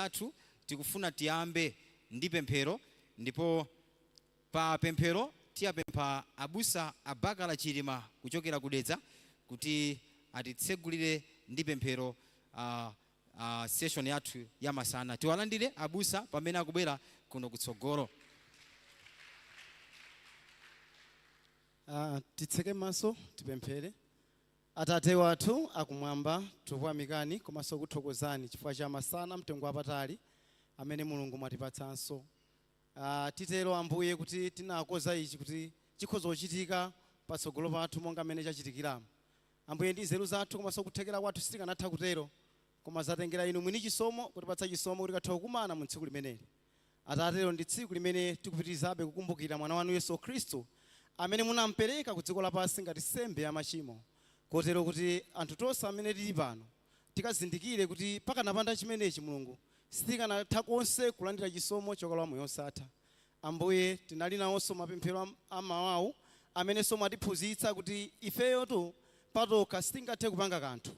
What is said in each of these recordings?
yathu tikufuna tiyambe ndi pemphero, ndipo pa pemphero tiyapempha abusa Abakala Chilima kuchokera kudedza kuti atitsegulire ndi pemphero session yathu ya masana. Tiwalandire abusa pamene akubwera kuno kutsogolo. Titseke maso tipemphere. Atate wathu akumwamba, tikuyamikani komanso kuthokozani chifukwa cha masana mtengo wapatali amene Mulungu mwatipatsanso. Titero Ambuye kuti tinakoza ichi kuti chikhoza kuchitika patsogolo pathu monga mmene chachitikiramo. Ambuye, ndi nzeru zathu komanso kuthekera kwathu sitikanatha kutero, koma zatengera inu mwini chisomo kutipatsa chisomo kuti kathe kukumana mu tsiku limeneli. Atate, lero ndi tsiku limene tikupitirizabe kukumbukira mwana wanu Yesu Khristu amene munampereka ku dziko lapansi ngati nsembe ya machimo, kotero kuti anthu tonse amene tili pano tikazindikire kuti pakanapanda chimenechi Mulungu sitikanatha konse kulandira chisomo chokalowa moyo wosatha. Ambuye, tinali nawonso mapemphero amawawu amenenso mwatiphunzitsa kuti ifeyotu patokha sitingathe kupanga kanthu.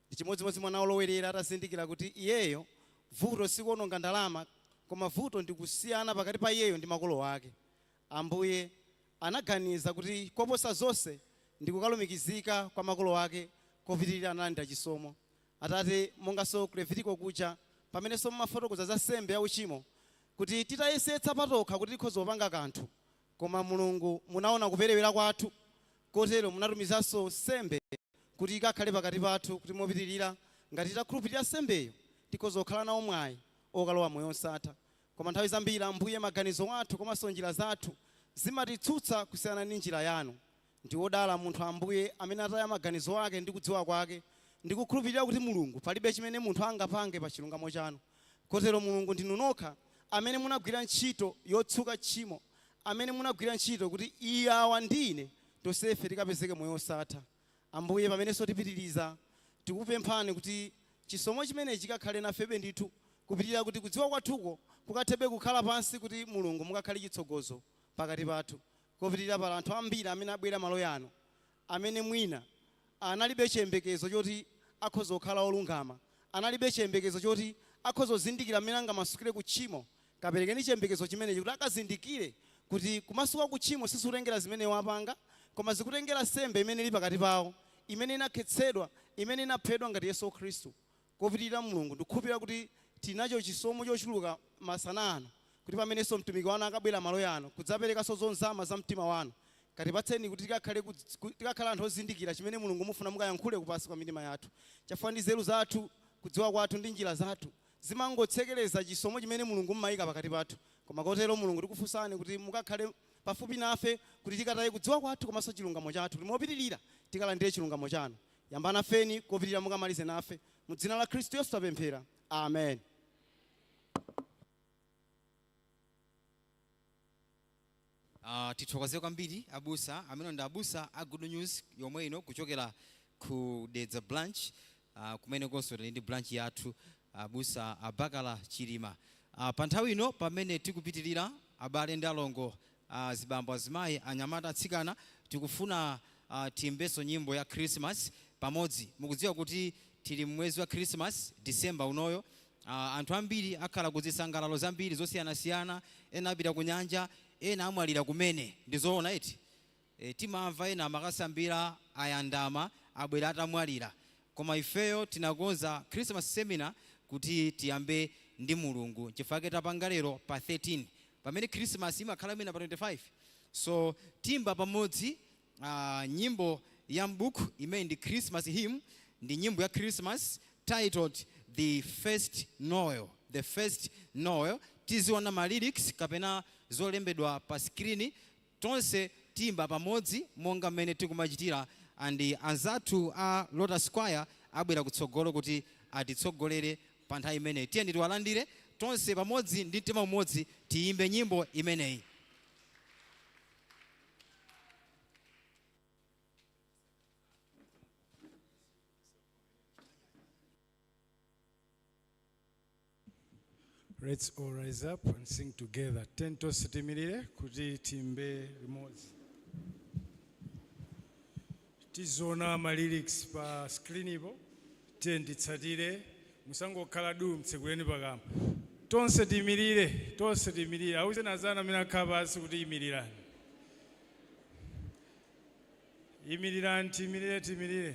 Ndi chimodzimodzi mwana wolowerera atazindikira kuti iyeyo vuto sikuononga ndalama, koma vuto ndi kusiyana pakati pa iyeyo ndi makolo ake. Ambuye, anaganiza kuti koposa zonse ndi kukalumikizika kwa makolo ake kopitirira analandira chisomo. Atate, monganso ku Levitiko kuja pamenenso mumafotokoza za nsembe ya uchimo, kuti titayesetsa patokha kuti tikhoza kupanga kanthu, koma Mulungu munaona kuperewera kwathu, kotero munatumizanso nsembe kuti ikakhale pakati pathu, kuti mopitirira ngati titakhulupirira nsembeyo tikhoza kukhala nawo mwayi okalowa moyo wosatha. Koma nthawi zambiri Ambuye, maganizo athu komanso njira zathu zimatitsutsa kusiyana ndi njira yanu. Ndi wodala munthu Ambuye amene ataya maganizo ake ndi kudziwa kwake ndi kukhulupirira kuti Mulungu palibe chimene munthu angapange pa chilungamo chanu. Kotero Mulungu, ndinu nokha amene munagwira ntchito yotsuka tchimo, amene munagwira ntchito kuti iyawa ndi ine tonsefe tikapezeke moyo wosatha. Ambuye, pamenenso tipitiriza, tikupemphani kuti chisomo chimenechi chikakhale nafebe ndithu kupitirira, kuti kudziwa kwathuko kukathebe kukhala pansi, kuti Mulungu mukakhale chitsogozo pakati pathu. Kopitirira pala anthu ambiri amene abwera malo yano amene mwina analibe chiyembekezo choti akhoza kukhala olungama, analibe chiyembekezo choti akhoza kuzindikira mmene angamasukire ku tchimo. Kaperekeni chiyembekezo chimenechi kuti akazindikire kuti kumasuka ku tchimo sizikutengera zimene wapanga, koma zikutengera nsembe imene ili pakati pawo, imene inakhetsedwa, imene inaphedwa ngati Yesu Khristu. Kopitirira Mulungu, ndikukhulupirira kuti tili nacho chisomo chochuluka masana ano, kuti pamenenso mtumiki wanu akabwera malo yano kudzaperekanso zonzama za mtima wanu, katipatseni kuti tikakhale anthu ozindikira chimene Mulungu mufuna mukayankhule kupansi kwa mitima yathu. Chifukwa ndi nzeru zathu, kudziwa kwathu ndi njira zathu zimangotsekereza chisomo chimene Mulungu mmayika pakati pathu. Koma kotero Mulungu, tikufunsani kuti mukakhale pafupi nafe kuti tikataye kudziwa kwathu komanso chilungamo chathu, kuti mopitirira tikalandire chilungamo chanu. Yamba nafeni kopitirira mukamalize nafe. Mu dzina la Khristu Yesu tapemphera. Amen. Tithokoze kwambiri abusa amene ndi abusa a Good News yomwe ino kuchokera ku Dedza branch, kumene konso tili ndi branch yathu, abusa Abakala Chilima. Pa nthawi ino pamene tikupitirira, abale ndi alongo, zibambo, azimayi, anyamata, atsikana, tikufuna tiyimbenso nyimbo ya Christmas pamodzi. Mukudziwa kuti tili mwezi wa Christmas, December unoyo. Anthu ambiri akhala ku zisangalalo zambiri zosiyanasiyana, ena apita ku nyanja, ena amwalira kumene. Ndizoona eti? Timamva ena amakasambira, ayandama, abwera atamwalira. Koma ifeyo tinakonza Christmas seminar kuti tiyambe ndi Mulungu, chifukwa tapanga lero pa 13 pamene Christmas imakhala mwina pa 25. So timba pamodzi nyimbo ya m'buku imene ndi Christmas hymn, ndi nyimbo ya Christmas titled "The First Noel". "The First Noel". Tiziona ma lyrics kapena zolembedwa pa screen. Tonse timba pamodzi monga mmene tikumachitira, and anzathu a Lotus Choir abwera kutsogolo kuti atitsogolere pa nthawi imeneyi. Tiyeni tiwalandire tonse pamodzi ndi mtima umodzi, tiyimbe nyimbo imeneyi. Let's all rise up and sing together. Tonse tiimirire kuti tiyimbe limodzi. Tiziona ma lyrics pa screen ipo. Tiye nditsatire, musangokhala du, mtsekuleni pakamwa. Tonse tiyimirire, tonse tiyimirire. Awuzeni anzanu amene akhala pansi kuti yimirirani. Yimirirani, tiyimirire, tiyimirire.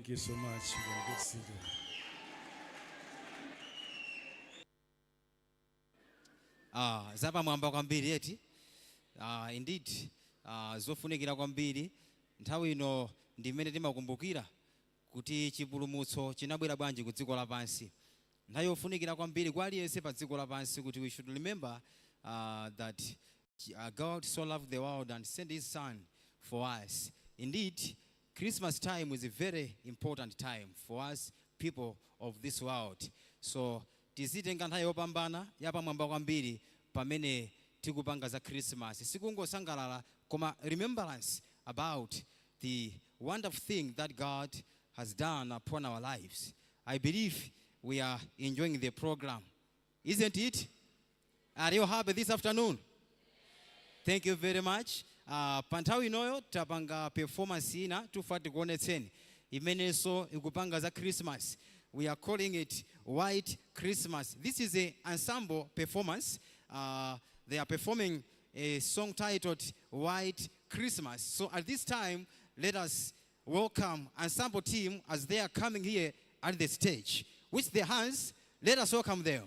Thank you so much. You can get seated. Ah, zapamwamba kwambiri eti. Ah, indeed, ah, zofunikira kwambiri. Nthawi ino ndi imene timakumbukira kuti chipulumutso chinabwera bwanji ku dziko lapansi. Nthawi yofunikira kwambiri kwa aliyense pa dziko lapansi kuti we should remember that God so loved the world and sent his son for us. Indeed, Christmas time is a very important time for us people of this world. So tizitenga nthawi yopambana, yapamwamba kwambiri pamene tikupanga za Christmas. Sikungosangalala, koma remembrance about the wonderful thing that God has done upon our lives. I believe we are enjoying the program, isn't it? Are you happy this afternoon? Thank you very much. Pa nthawi inoyo tapanga performance ina tufa tikuonetseni imenenso ikupanga za Christmas. We are calling it White Christmas. This is a ensemble performance. They are performing a song titled White Christmas. So at this time, let us welcome ensemble team as they are coming here at the stage. With their hands, let us welcome them.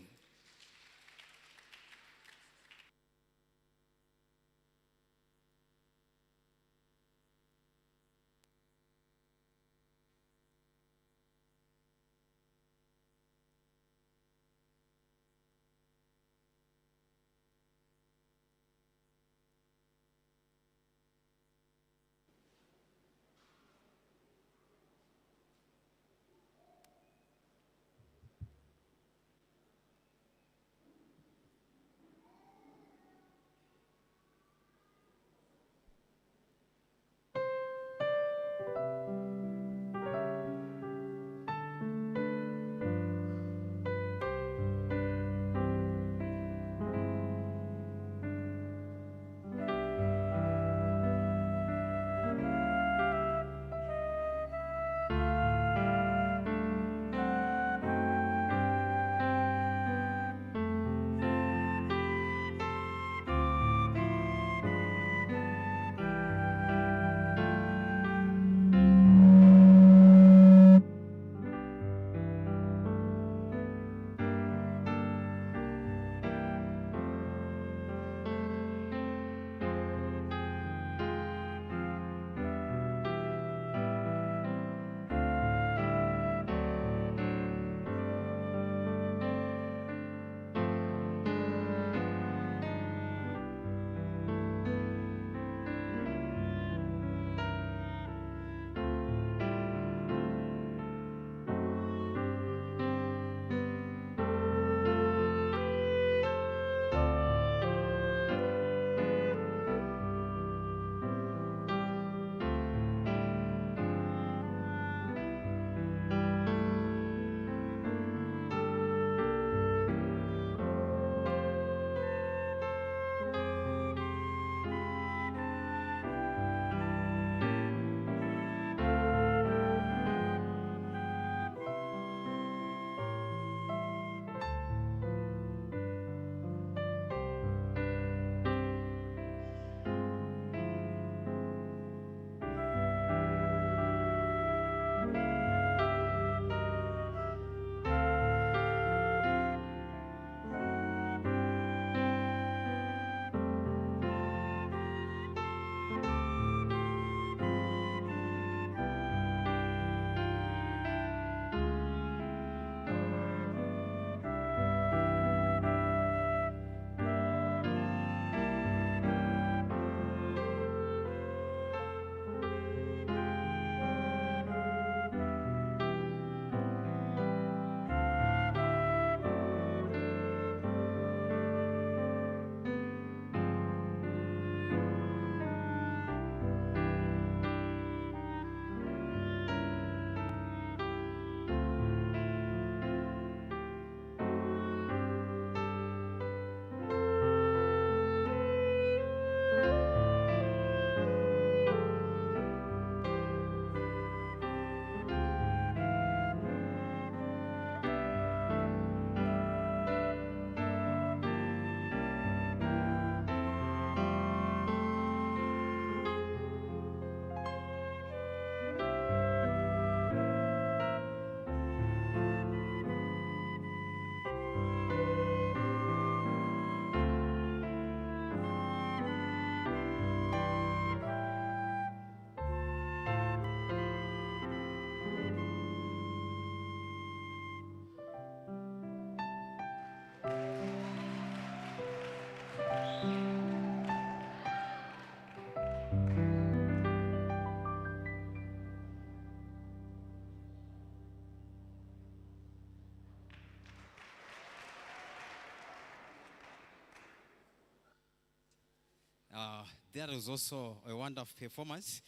That was also a wonderful performance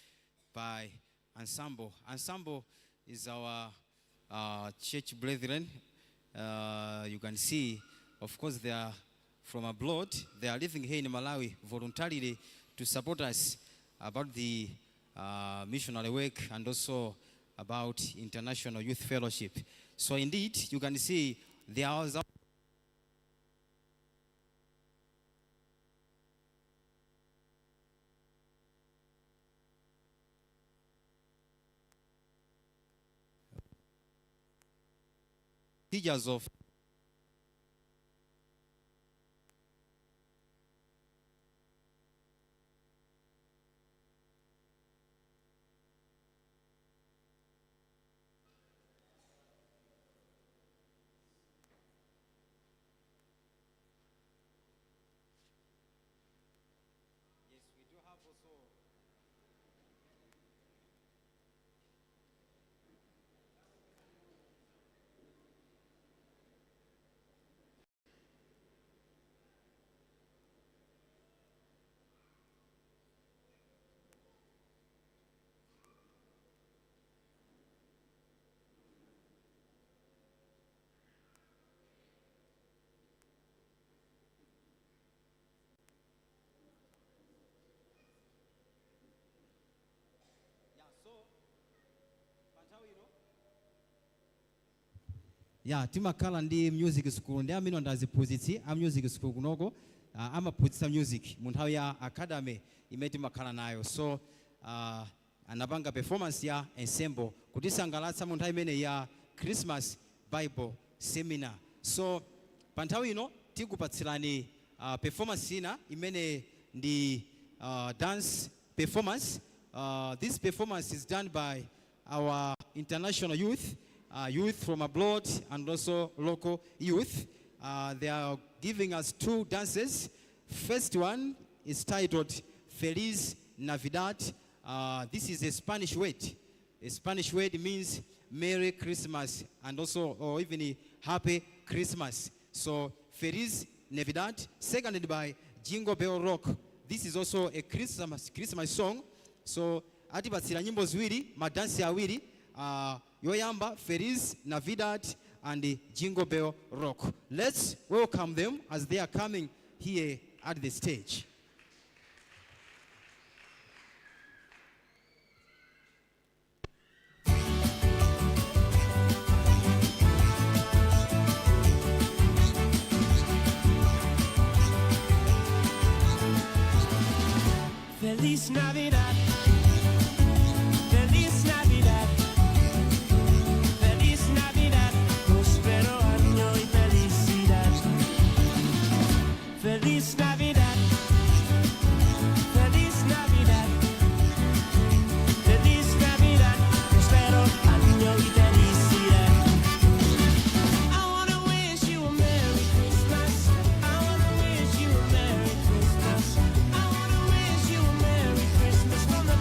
by Ensemble. Ensemble is our church brethren. You can see, of course, they are from abroad. They are living here in Malawi voluntarily to support us about the missionary work and also about International Youth Fellowship. So indeed, you can see there are teachers of Yes, we do have also. Yeah, so ya timakhala ndi music school ndi amene ndi aziphunzitsi a music school kunoko, amaphunzitsa music mu nthawi ya academy imene timakhala nayo. So anapanga performance ya ensemble kutisangalatsa mu nthawi imene ya Christmas Bible Seminar. So pa nthawi ino tikupatsirani performance ina imene ndi dance performance. This performance is done by our international youth, youth from abroad and also local youth. They are giving us two dances. First one is titled Feliz Navidad. This is a Spanish word. A Spanish word means Merry Christmas and also, or even Happy Christmas. So Feliz Navidad, seconded by Jingle Bell Rock. This is also a Christmas song. So atipatsira nyimbo ziwiri, madansi awiri, yoyamba Feliz Navidad and Jingle Bell Rock. Let's welcome them as they are coming here at the stage. Feliz Navidad. Feliz Navidad. Feliz Navidad. Próspero año y felicidad. Feliz Navidad. Feliz Navidad. Feliz Navidad. Próspero año y felicidad. I wanna wish you a Merry Christmas. I wanna wish you a Merry Christmas. I wanna wish you a Merry Christmas from the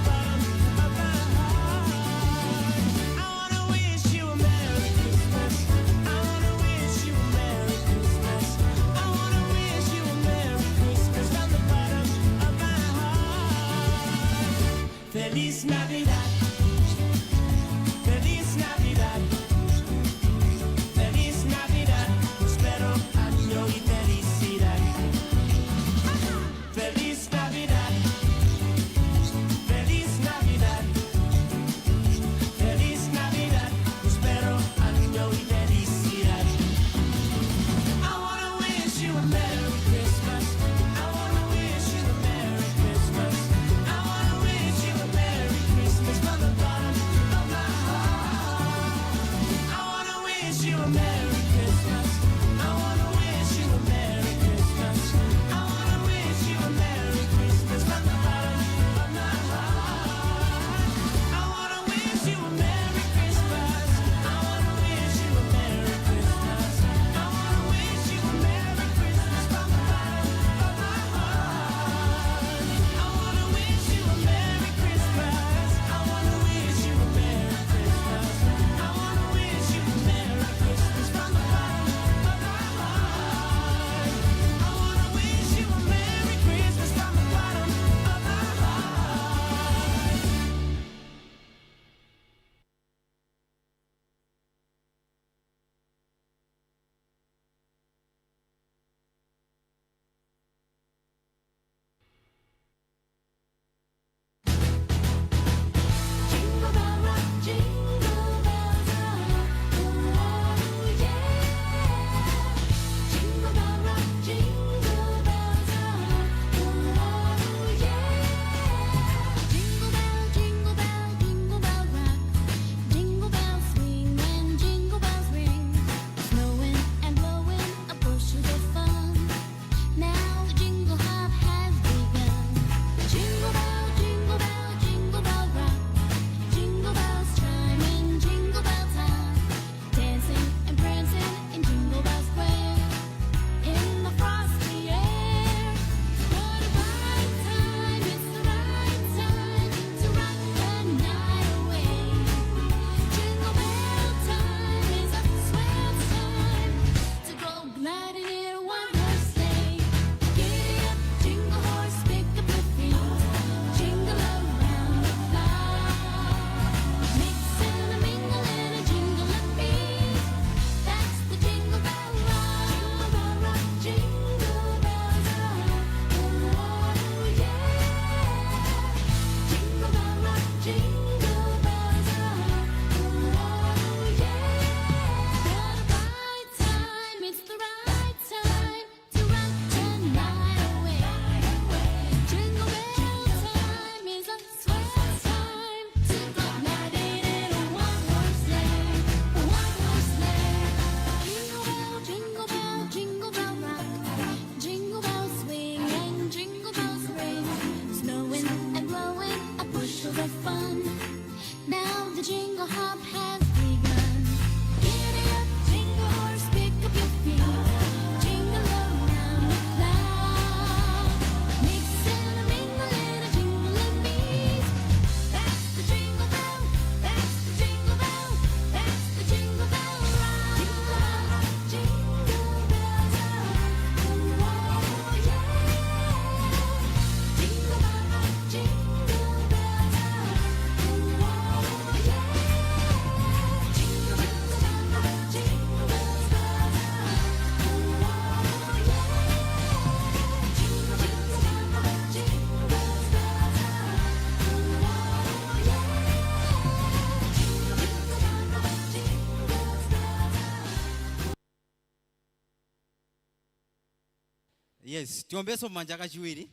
Yes, tiombeso manja kachiwiri.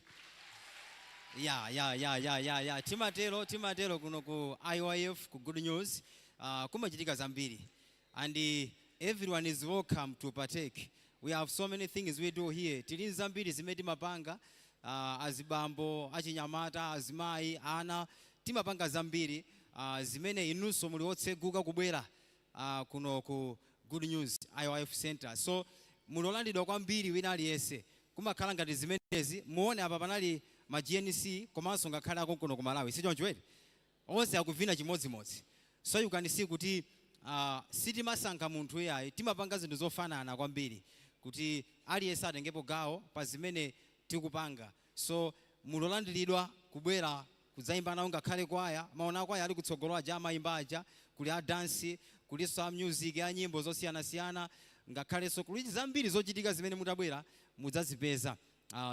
Ya, timatero kuno ku IYF, ku Good News, kumachitika zambiri and everyone is welcome to partake. We have so many things we do here. Tili zambiri zimene timapanga, azibambo, achinyamata, azimayi, ana, timapanga zambiri zimene inunso muli otseguka kubwera kuno ku Good News IYF Center. So muli olandiridwa kwambiri wina aliyense. Kumakhala ngati zimenezi, muone apa panali ma GNC komanso ngakhale akonkuno ku Malawi, sichoncho eti? Onse akuvina chimodzimodzi. So you can see kuti sitimasankha munthu iyayi, timapanga zinthu zofanana kwambiri kuti aliyense atengepo gawo pa zimene tikupanga. So muli olandiridwa kubwera kudzayimba nawo, ngakhale kwaya, maona akwaya ali kutsogolo aja, amayimba aja, kuli a dance, kulinso a music, a nyimbo zosiyanasiyana, ngakhalenso kuli zambiri zochitika zimene mutabwera mudzazipeza.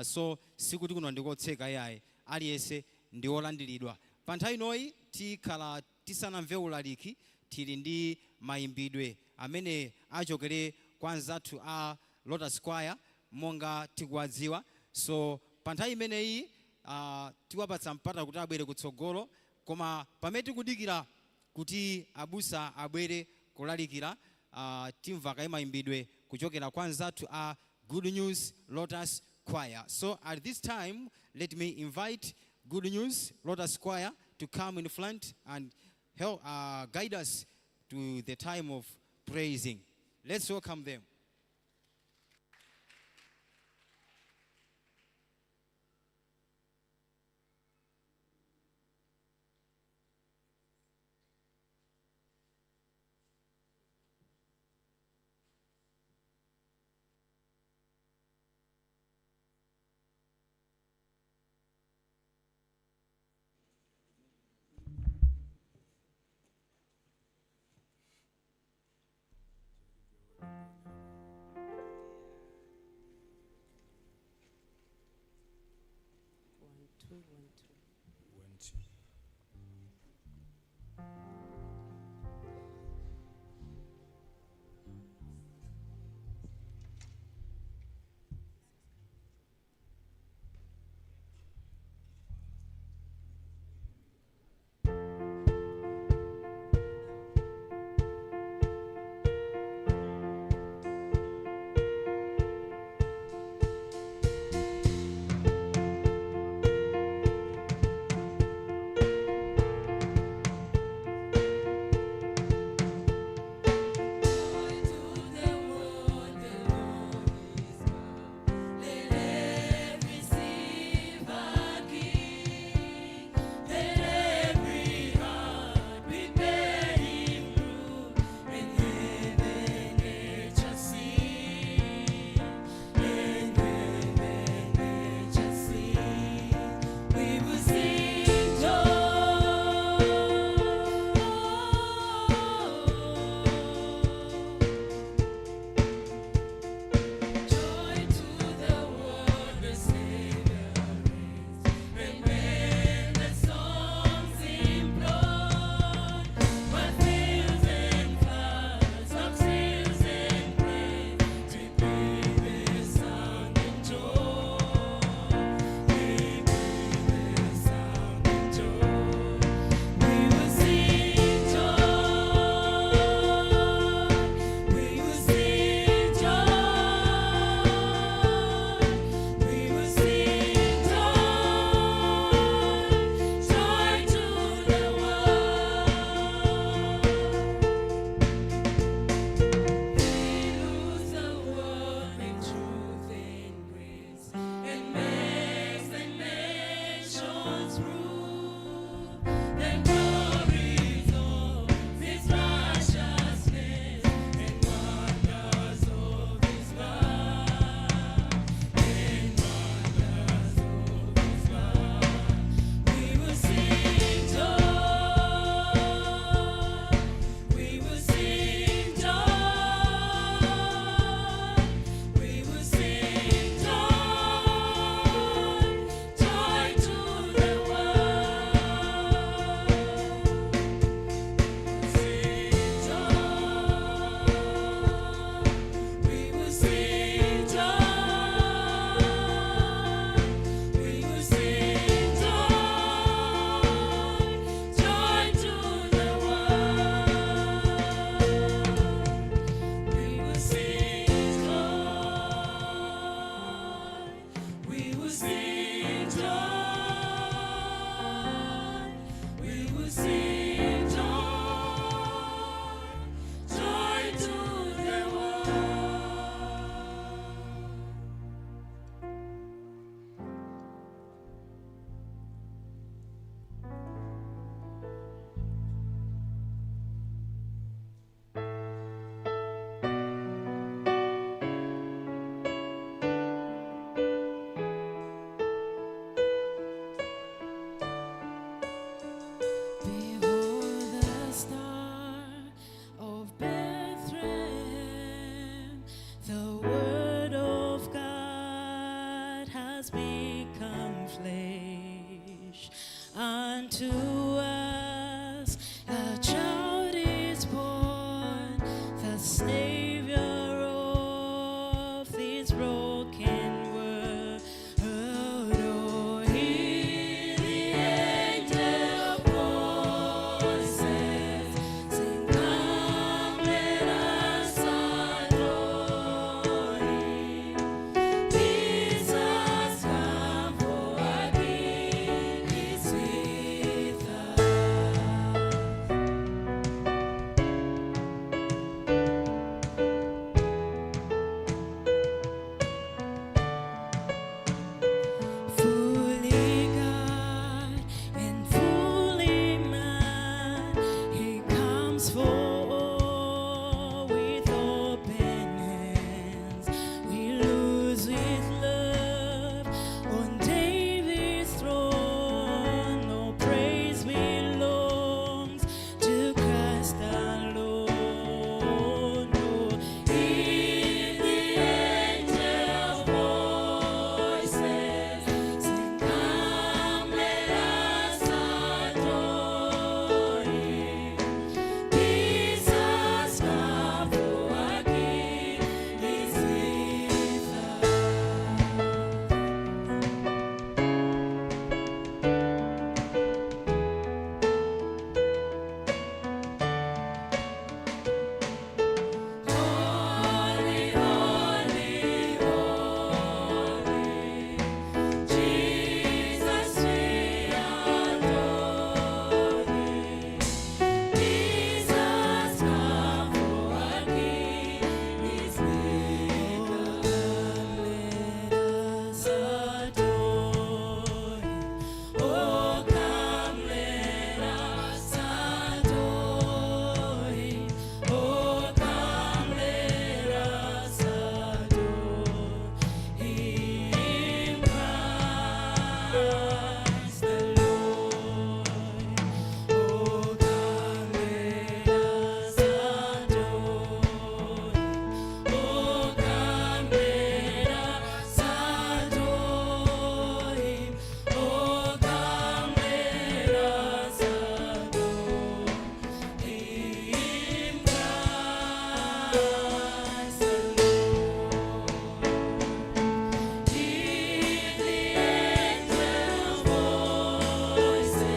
So sikuti kuno ndikotseka iyayi, aliyense ndi olandiridwa. Pa nthawi inoyi tikhala tisanamve ulaliki, tili ndi mayimbidwe amene achokere kwa anzathu a Lotus Choir monga tikuwadziwa. So pa nthawi imeneyi tiwapatsa mpata kuti abwere kutsogolo, koma pamene tikudikira kuti abusa abwere kulalikira, timva kaye mayimbidwe kuchokera kwa anzathu a Good News Lotus Choir. So at this time, let me invite Good News Lotus Choir to come in front and help guide us to the time of praising. Let's welcome them. One, two, one, two. One, two. Joy to the world. Unto us a child is born, the Savior of this broken world. Oh, hear the angel voices sing, "Come, let us adore Him." Jesus come, for our King is with us. Fully God and fully man, He comes for all with open hands. We lose with love on David's throne. No praise belongs to Christ alone. Oh, hear the angel voices sing, "Come, let us adore Him." Jesus come, for our King is with us. Holy, holy, holy, Jesus, we adore Thee. Jesus, come, for our King is with us. Let us adore Him. Oh, come, let us adore Him. Oh, come, let us adore Him, Christ the Lord. Oh, come, let us adore Him. Oh, come, let us adore Him. Oh, come, let us adore Him, Christ the Lord. Hear the angel voices,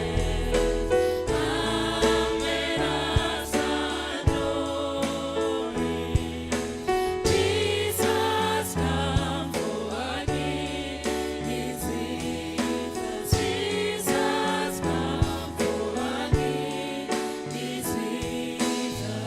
come, let us adore Him. Jesus, come, for our King is with us. Jesus, come, for our King is with us.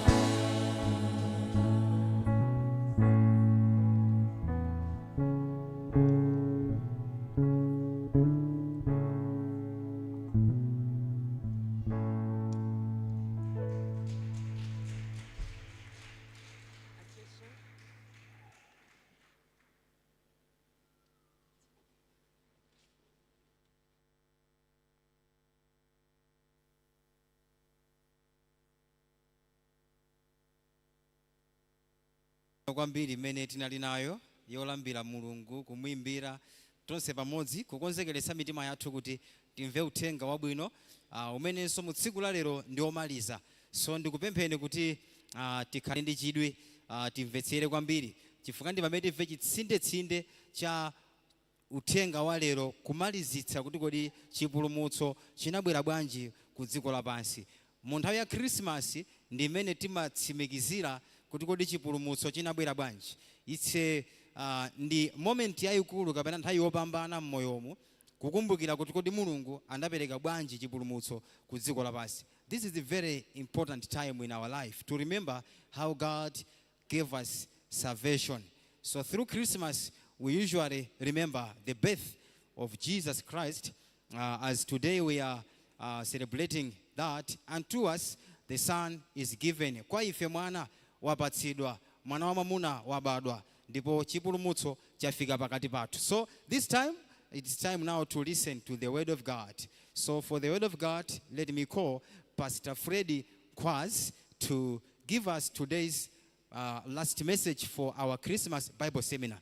Kwambiri imene tinali nayo yolambira Mulungu, kumuimbira tonse pamodzi, kukonzekeretsa mitima yathu kuti timve uthenga wabwino umenenso mu tsiku la lero ndi omaliza. So ndikupempheni kuti tikhale ndi chidwi, timvetsere kwambiri, chifukwa ndi pamene timve chitsindetsinde cha uthenga wa lero, kumalizitsa kuti kodi chipulumutso chinabwera bwanji ku dziko lapansi. Mu nthawi ya Khrisimasi ndi imene timatsimikizira kuti kodi chipulumutso chinabwera bwanji. Itse ndi moment yayikulu kapena nthawi yopambana m'moyomu kukumbukira kuti kodi Mulungu anapereka bwanji chipulumutso ku dziko lapansi. This is a very important time in our life to remember how God gave us salvation. So through Christmas we usually remember the birth of Jesus Christ, as today we are celebrating that unto us the Son is given, kwa ife mwana wapatsidwa, mwana wa mwamuna wabadwa, ndipo chipulumutso chafika pakati pathu. So this time it's time now to listen to the word of God. So for the word of God, let me call Pastor Freddy Kwaz to give us today's last message for our Christmas Bible seminar.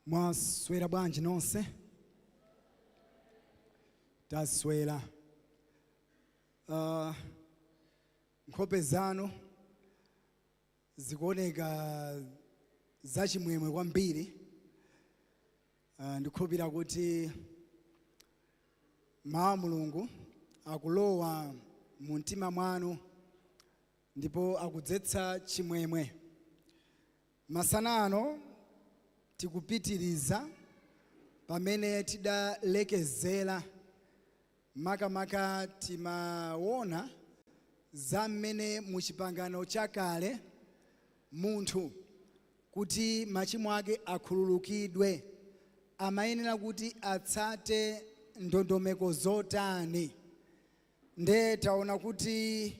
Mwaswera bwanji nonse? Taswera. Nkhope zanu zikuoneka zachimwemwe kwambiri. Ndikhulupirira kuti mawu a Mulungu akulowa mu mtima mwanu ndipo akudzetsa chimwemwe. Masana ano tikupitiriza pamene tidalekezera, makamaka timaona za mmene mu Chipangano Chakale munthu kuti machimo ake akhululukidwe amayenera kuti atsate ndondomeko zotani. Nde taona kuti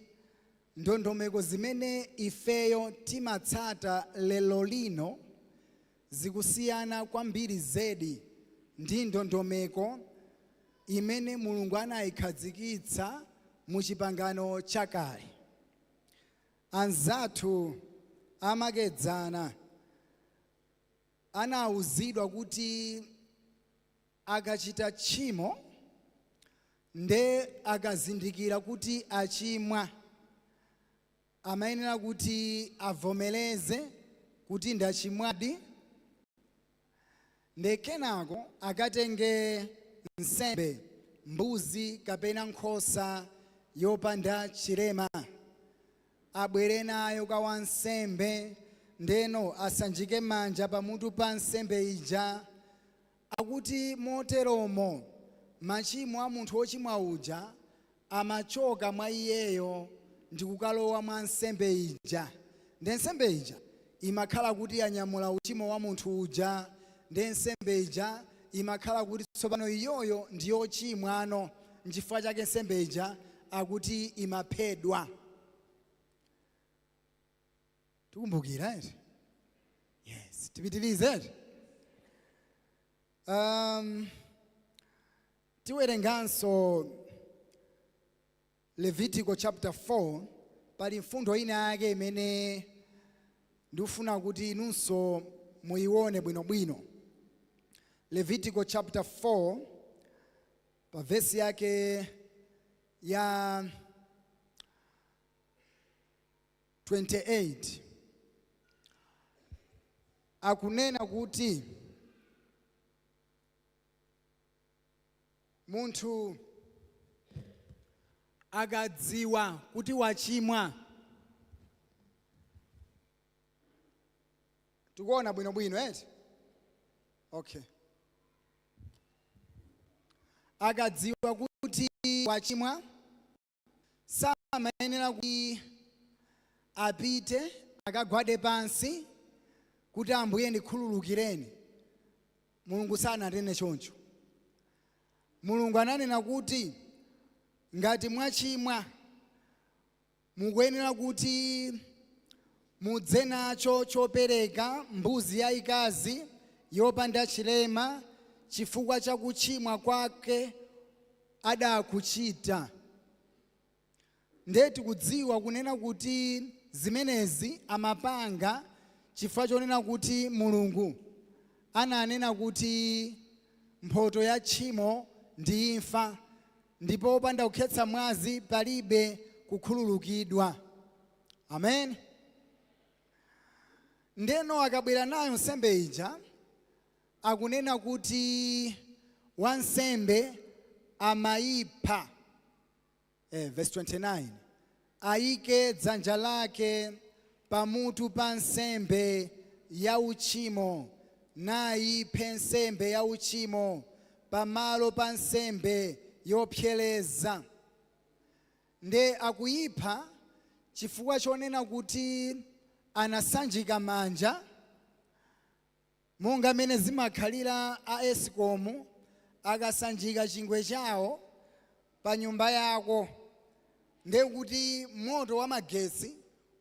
ndondomeko zimene ifeyo timatsata lero lino zikusiyana kwambiri zedi ndi ndondomeko imene Mulungu anayikhazikitsa mu Chipangano Chakale. Anzathu amakedzana anawuzidwa kuti akachita tchimo nde akazindikira kuti achimwa, amayenera kuti avomereze kuti ndachimwadi, nde kenako akatenge nsembe, mbuzi kapena nkhosa yopanda chilema, abwere nayo kwa wansembe, ndeno asanjike manja pamutu pa nsembe ija. Akuti moteromo machimo a munthu wochimwa uja amachoka mwa iyeyo ndi kukalowa mwa nsembe ija, nde nsembe ija imakhala kuti yanyamula uchimo wa munthu uja, nde nsembe ija imakhala kuti tsopano iyoyo ndi yochimwano. Nchifukwa chake nsembe ija akuti imaphedwa. Tikumbukira eti? Yes, tipitirize eti? Tiwerenganso Levitico chapter 4. Pali mfundo ina yake imene ndikufuna kuti inunso muyione bwinobwino. Levitico chapter 4, pa vesi yake ya 28, akunena kuti munthu akadziwa kuti wachimwa. Tikuona bwinobwino eti? Okay. Akadziwa kuti wachimwa, samayenera kuti apite akagwade pansi kuti, "Ambuye, ndikhululukireni." Mulungu sananene choncho. Mulungu ananena kuti ngati mwachimwa, mukuyenera kuti mudze nacho chopereka, mbuzi yayikazi yopanda chilema, chifukwa cha kuchimwa kwake adakuchita. Ndiye tikudziwa kunena kuti zimenezi amapanga chifukwa chonena kuti Mulungu ananena kuti mphoto ya tchimo ndi imfa, ndipo popanda kukhetsa mwazi palibe kukhululukidwa. Amen. Ndeno akabwera nayo nsembe ija, akunena kuti wansembe amayipha. Verse 29, ayike dzanja lake pamutu pa nsembe ya uchimo, nayiphe nsembe ya uchimo pamalo pa nsembe yopsereza. Nde akuyipha chifukwa chonena kuti anasanjika manja, monga mene zimakhalira a ESCOM akasanjika chingwe chawo pa nyumba yako, ndiye kuti moto wa magetsi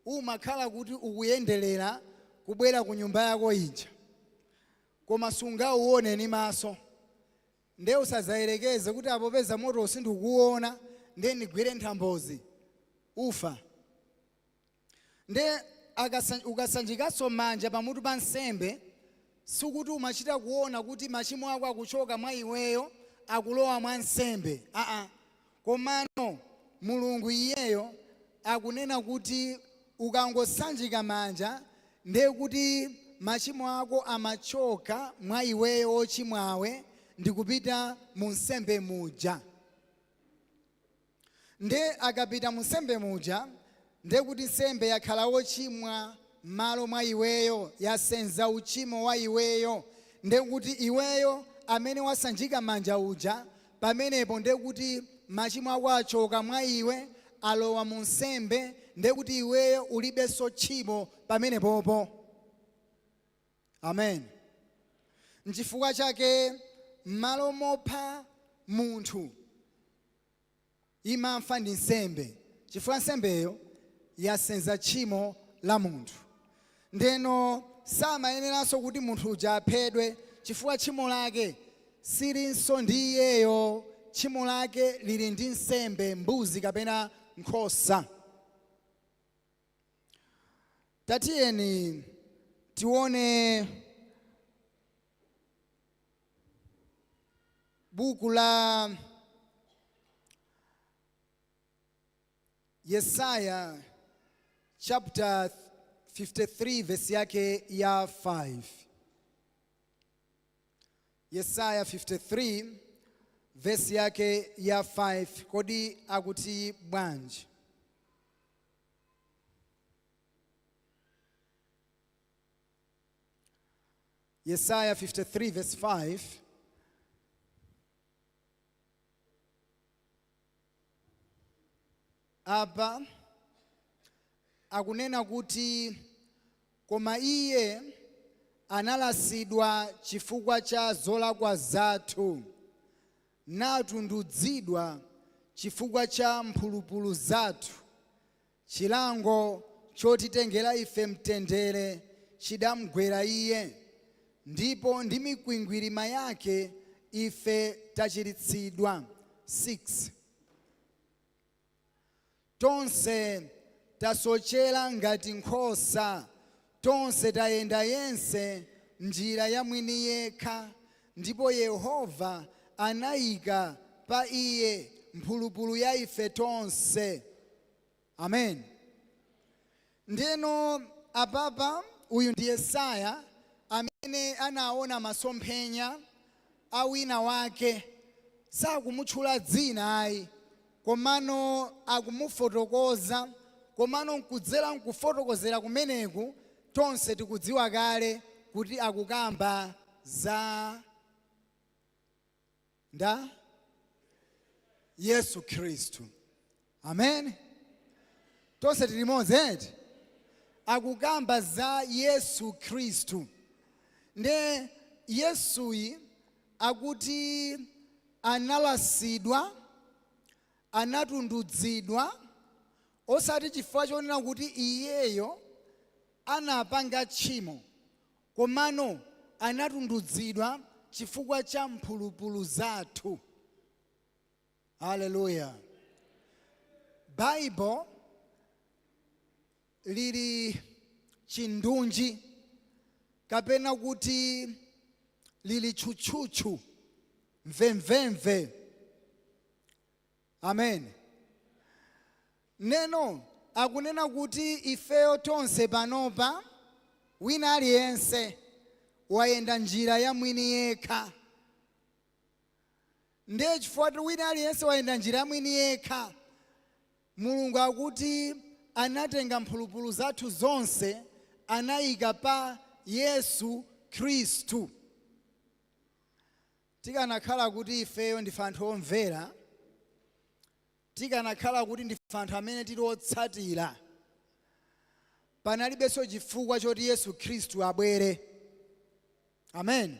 umakhala kuti ukuyenderera kubwera ku nyumba yako ija, koma sungauone ni maso. Ndiye usazayerekeze kuti apopeza moto sindikuwona, ndiye ndigwire nthambozi, ufa. Ndiye ukasanjikanso manja pamutu pa nsembe. Sikuti umachita kuona kuti machimo ako akuchoka mwa iweyo akulowa mwa nsembe, aa. Komano Mulungu iyeyo akunena kuti ukangosanjika manja, ndiye kuti machimo ako amachoka mwa iweyo ochimwawe ndikupita mu nsembe muja. Nde akapita mu nsembe muja, ndiye kuti nsembe yakhala wochimwa m'malo mwa iweyo, yasenza uchimo wa iweyo. Ndiye kuti iweyo amene wasanjika manja uja, pamenepo ndiye kuti machimo ako achoka mwa iwe, alowa mu nsembe. Ndiye kuti iweyo ulibenso tchimo pamenepopo. Amen. Nchifukwa chake m'malo mopha munthu, imamfa ndi nsembe, chifukwa nsembeyo yasenza tchimo la munthu. Ndeno samayeneranso kuti munthu uja aphedwe, chifukwa tchimo lake silinso ndi iyeyo. Tchimo lake lili ndi nsembe, mbuzi kapena nkhosa. Tatiyeni tione buku la Yesaya chapter 53, verse yake ya 5. Yesaya 53, verse yake ya 5, kodi akuti bwanji? Yesaya 53 verse 5. Apa akunena kuti, "Koma iye analasidwa chifukwa cha zolakwa zathu, natundudzidwa chifukwa cha mphulupulu zathu. Chilango chotitengera ife mtendere chidamugwera iye, ndipo ndi mikwingwirima yake ife tachiritsidwa." 6. Tonse tasochera ngati nkhosa, tonse tayenda yense njira ya mwini yekha, ndipo Yehova anayika pa iye mphulupulu ya ife tonse. Amen. Ndeno apapa uyu ndi Yesaya amene anaona masomphenya a wina wake. Sakumutchula dzina ayi, komano akumufotokoza. Komano nkudzera nkufotokozera kumeneku, tonse tikudziwa kale kuti akukamba za nda Yesu Khristu. Amen. Tonse tili limodzi eti? Akukamba za Yesu Khristu. Nde Yesuyi akuti analasidwa, anatundudzidwa, osati chifukwa chonena kuti iyeyo anapanga tchimo, komano anatundudzidwa chifukwa cha mphulupulu zathu. Haleluya! Baibo lili chindunji kapena kuti lili tchutchutchu, mvemvemve. Amen. Neno akunena kuti ifeyo tonse panopa, wina aliyense wayenda njira ya mwini yekha. Ndiye chifukwa kuti wina aliyense wayenda njira ya mwini yekha, Mulungu akuti anatenga mphulupulu zathu zonse, anayika pa Yesu Khristu. Tikanakhala kuti ifeyo ndife anthu omvera, tikanakhala kuti ndife anthu amene tili otsatira, panalibenso chifukwa choti Yesu Khristu abwere. Amen.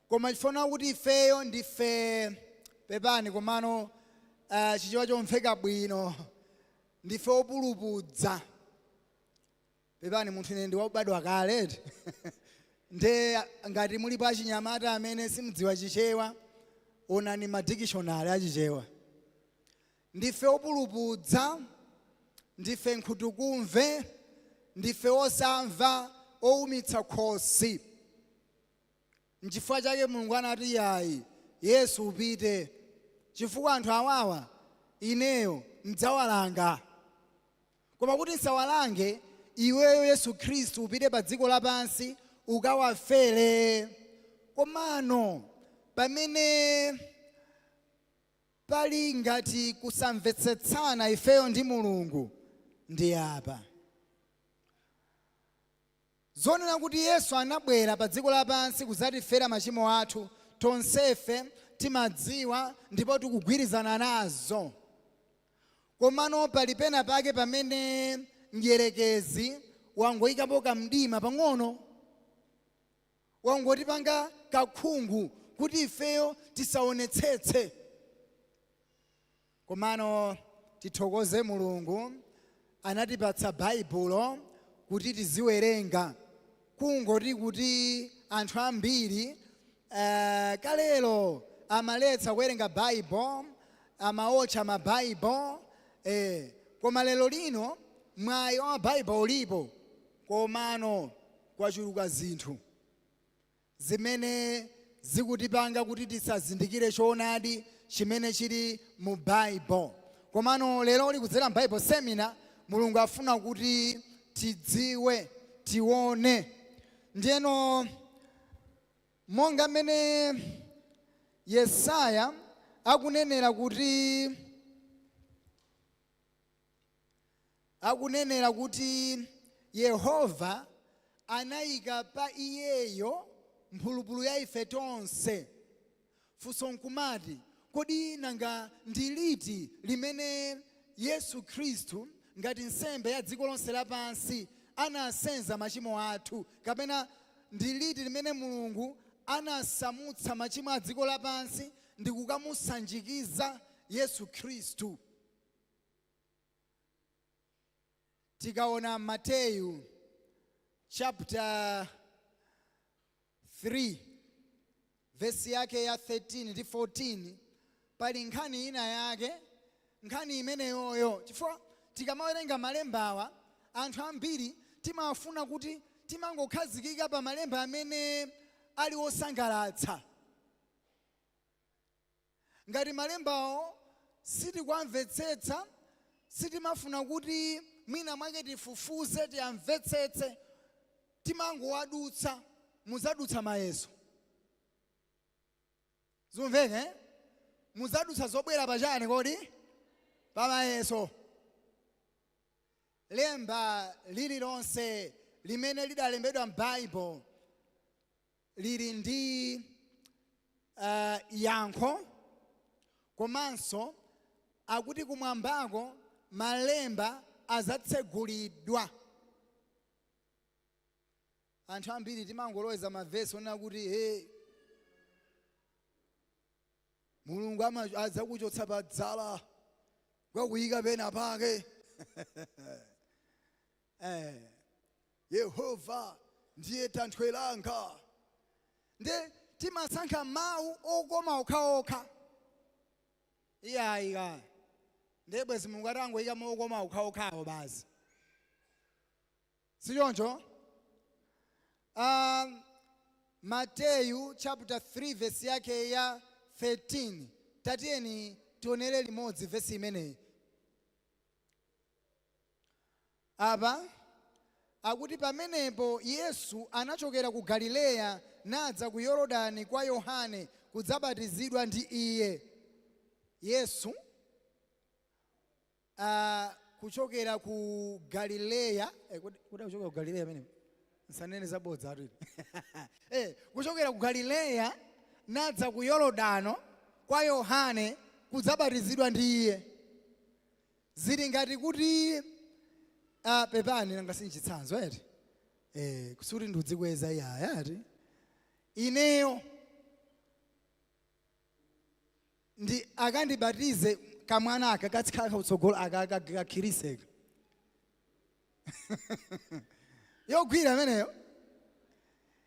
Koma chifukwa kuti ifeyo ndife, pepani, komano Chichewa chomveka bwino, ndife opulupudza. Pepani, munthu ine ndi wobadwa kale. Nde ngati mulipo achinyamata amene simudziwa Chichewa, onani madikishonari achichewa. Ndife opulupudza, ndife nkhutukumve, ndife osamva, owumitsa khosi. Nchifukwa chake Mulungu anati, "Yayi, Yesu, upite, chifukwa anthu awawa ineyo mdzawalanga. Koma kuti nsawalange, iweyo Yesu Khristu upite pa dziko lapansi ukawafere." Komano pamene pali ngati kusamvetsetsana ifeyo ndi Mulungu ndi apa zonena kuti Yesu anabwera pa dziko lapansi kudzatifera machimo athu, tonsefe timadziwa ndipo tikugwirizana nazo. Komano pali pena pake pamene mdierekezi wangoyikapo kamdima pang'ono, wangotipanga kakhungu kuti ifeyo tisaonetsetse. Komano tithokoze Mulungu, anatipatsa Baibulo kuti tiziwerenga. Kungoti kuti anthu ambiri kalero amaletsa kuwerenga Baibulo, amaotcha mabaibulo, koma lero lino mwayi wa mabaibulo ulipo, komano kwachuluka zinthu zimene zikutipanga kuti tisazindikire choonadi chimene chili mu Baibulo. Komano lero likudzera m'Bible seminar, Mulungu afuna kuti tidziwe, tione. Ndiyeno monga mmene Yesaya akunenera kuti Yehova anayika pa iyeyo mphulupulu ya ife tonse, funso nkumati, kodi nanga ndi liti limene Yesu Khristu ngati nsembe ya dziko lonse lapansi anasenza machimo athu, kapena ndi liti limene Mulungu anasamutsa machimo a dziko lapansi ndi kukamusanjikiza Yesu Khristu? Tikaona Mateyu chapter 3, vesi yake ya 13 ndi 14, pali nkhani ina yake. Nkhani imeneyoyo, chifukwa tikamawerenga malembawa, anthu ambiri timafuna kuti timangokhazikika pa malemba amene ali osangalatsa. Ngati malembawo sitikuamvetsetsa, sitimafuna kuti mwina mwake tifufuze, tiyamvetsetse, timangowadutsa. Muzadutsa mayeso, zimveke, eh? Muzadutsa zobwera pachani kodi? Pamayeso. Lemba lililonse limene lidalembedwa m'Baibulo lili ndi yankho, komanso akuti kumwambako malemba azatsegulidwa. Anthu ambiri timangoloweza mavesi onena kuti, "Hey, Mulungu adzakuchotsa pa dzala kwakuyika pena pake, Yehova ndiye thanthwe langa." Nde timasankha mawu okoma okhaokha. Iyayika, ndiye bwezi Mulungu atangoyika mawu okoma okhaokhawo basi, sichoncho? Mateyu chapter 3, verse yake ya 13, tatiyeni tionere limodzi vesi imeneyi. Apa akuti, "Pamenepo Yesu anachokera ku Galileya nadza ku Yorodani kwa Yohane kudzabatizidwa ndi iye." Yesu kuchokera ku Galileya, kuti kuchokera ku Galileya amene nsanene zabodza atu ine. Kuchokera ku Galileya nadza ku Yorodano kwa Yohane kudzabatizidwa ndi iye. Zili ngati kuti, pepani, nanga sinchitsanzo eti, kusuti ndiudzikweza iyaya ati ineyo ndi akandibatize kamwana aka katsikhala kutsogolo aka kakhiriseka yogwira ameneyo.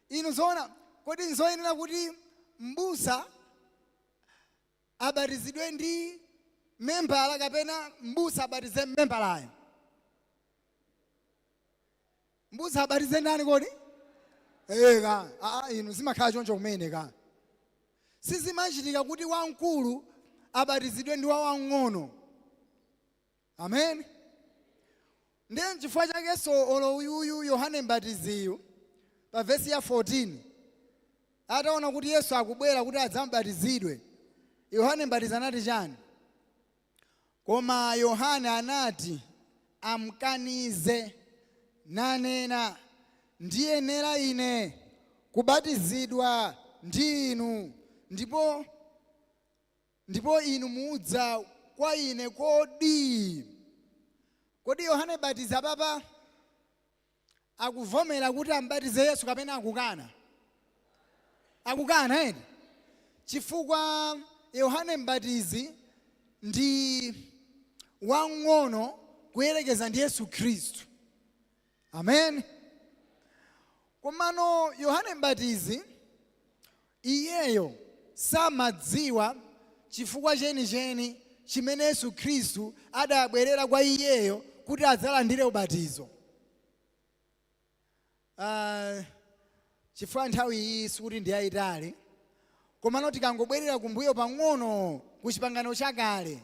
Inu zoona, kodi nzoyenera kuti mbusa abatizidwe ndi membala kapena mbusa abatize membalayo? Mbusa abatize ndani kodi? Eka aa, inu zimakhala choncho kumene ka. Sizimachitika kuti wamkulu abatizidwe ndi wawang'ono. Amen. Ndiye nchifukwa chakenso olo uyuyu Yohane Mbatiziyu, pa vesi ya 14, ataona kuti Yesu akubwera kuti adzamubatizidwe, Yohane Mbatizi anati chani? Koma Yohane anati amkanize, nanena, "Ndiyenera ine kubatizidwa ndi inu, ndipo inu mudza kwa ine kodi?" Kodi Yohane Mbatizi apapa akuvomera kuti ambatize Yesu kapena akukana? Akukana eni, chifukwa Yohane Mbatizi ndi wang'ono kuyerekeza ndi Yesu Khristu. Amen. Komano Yohane Mbatizi iyeyo samadziwa chifukwa chenicheni chimene Yesu Khristu adabwerera kwa iyeyo kuti adzalandire ubatizo. Chifukwa nthawi iyi sikuti ndi yayitali, komano tikangobwerera kumbuyo pang'ono ku Chipangano Chakale,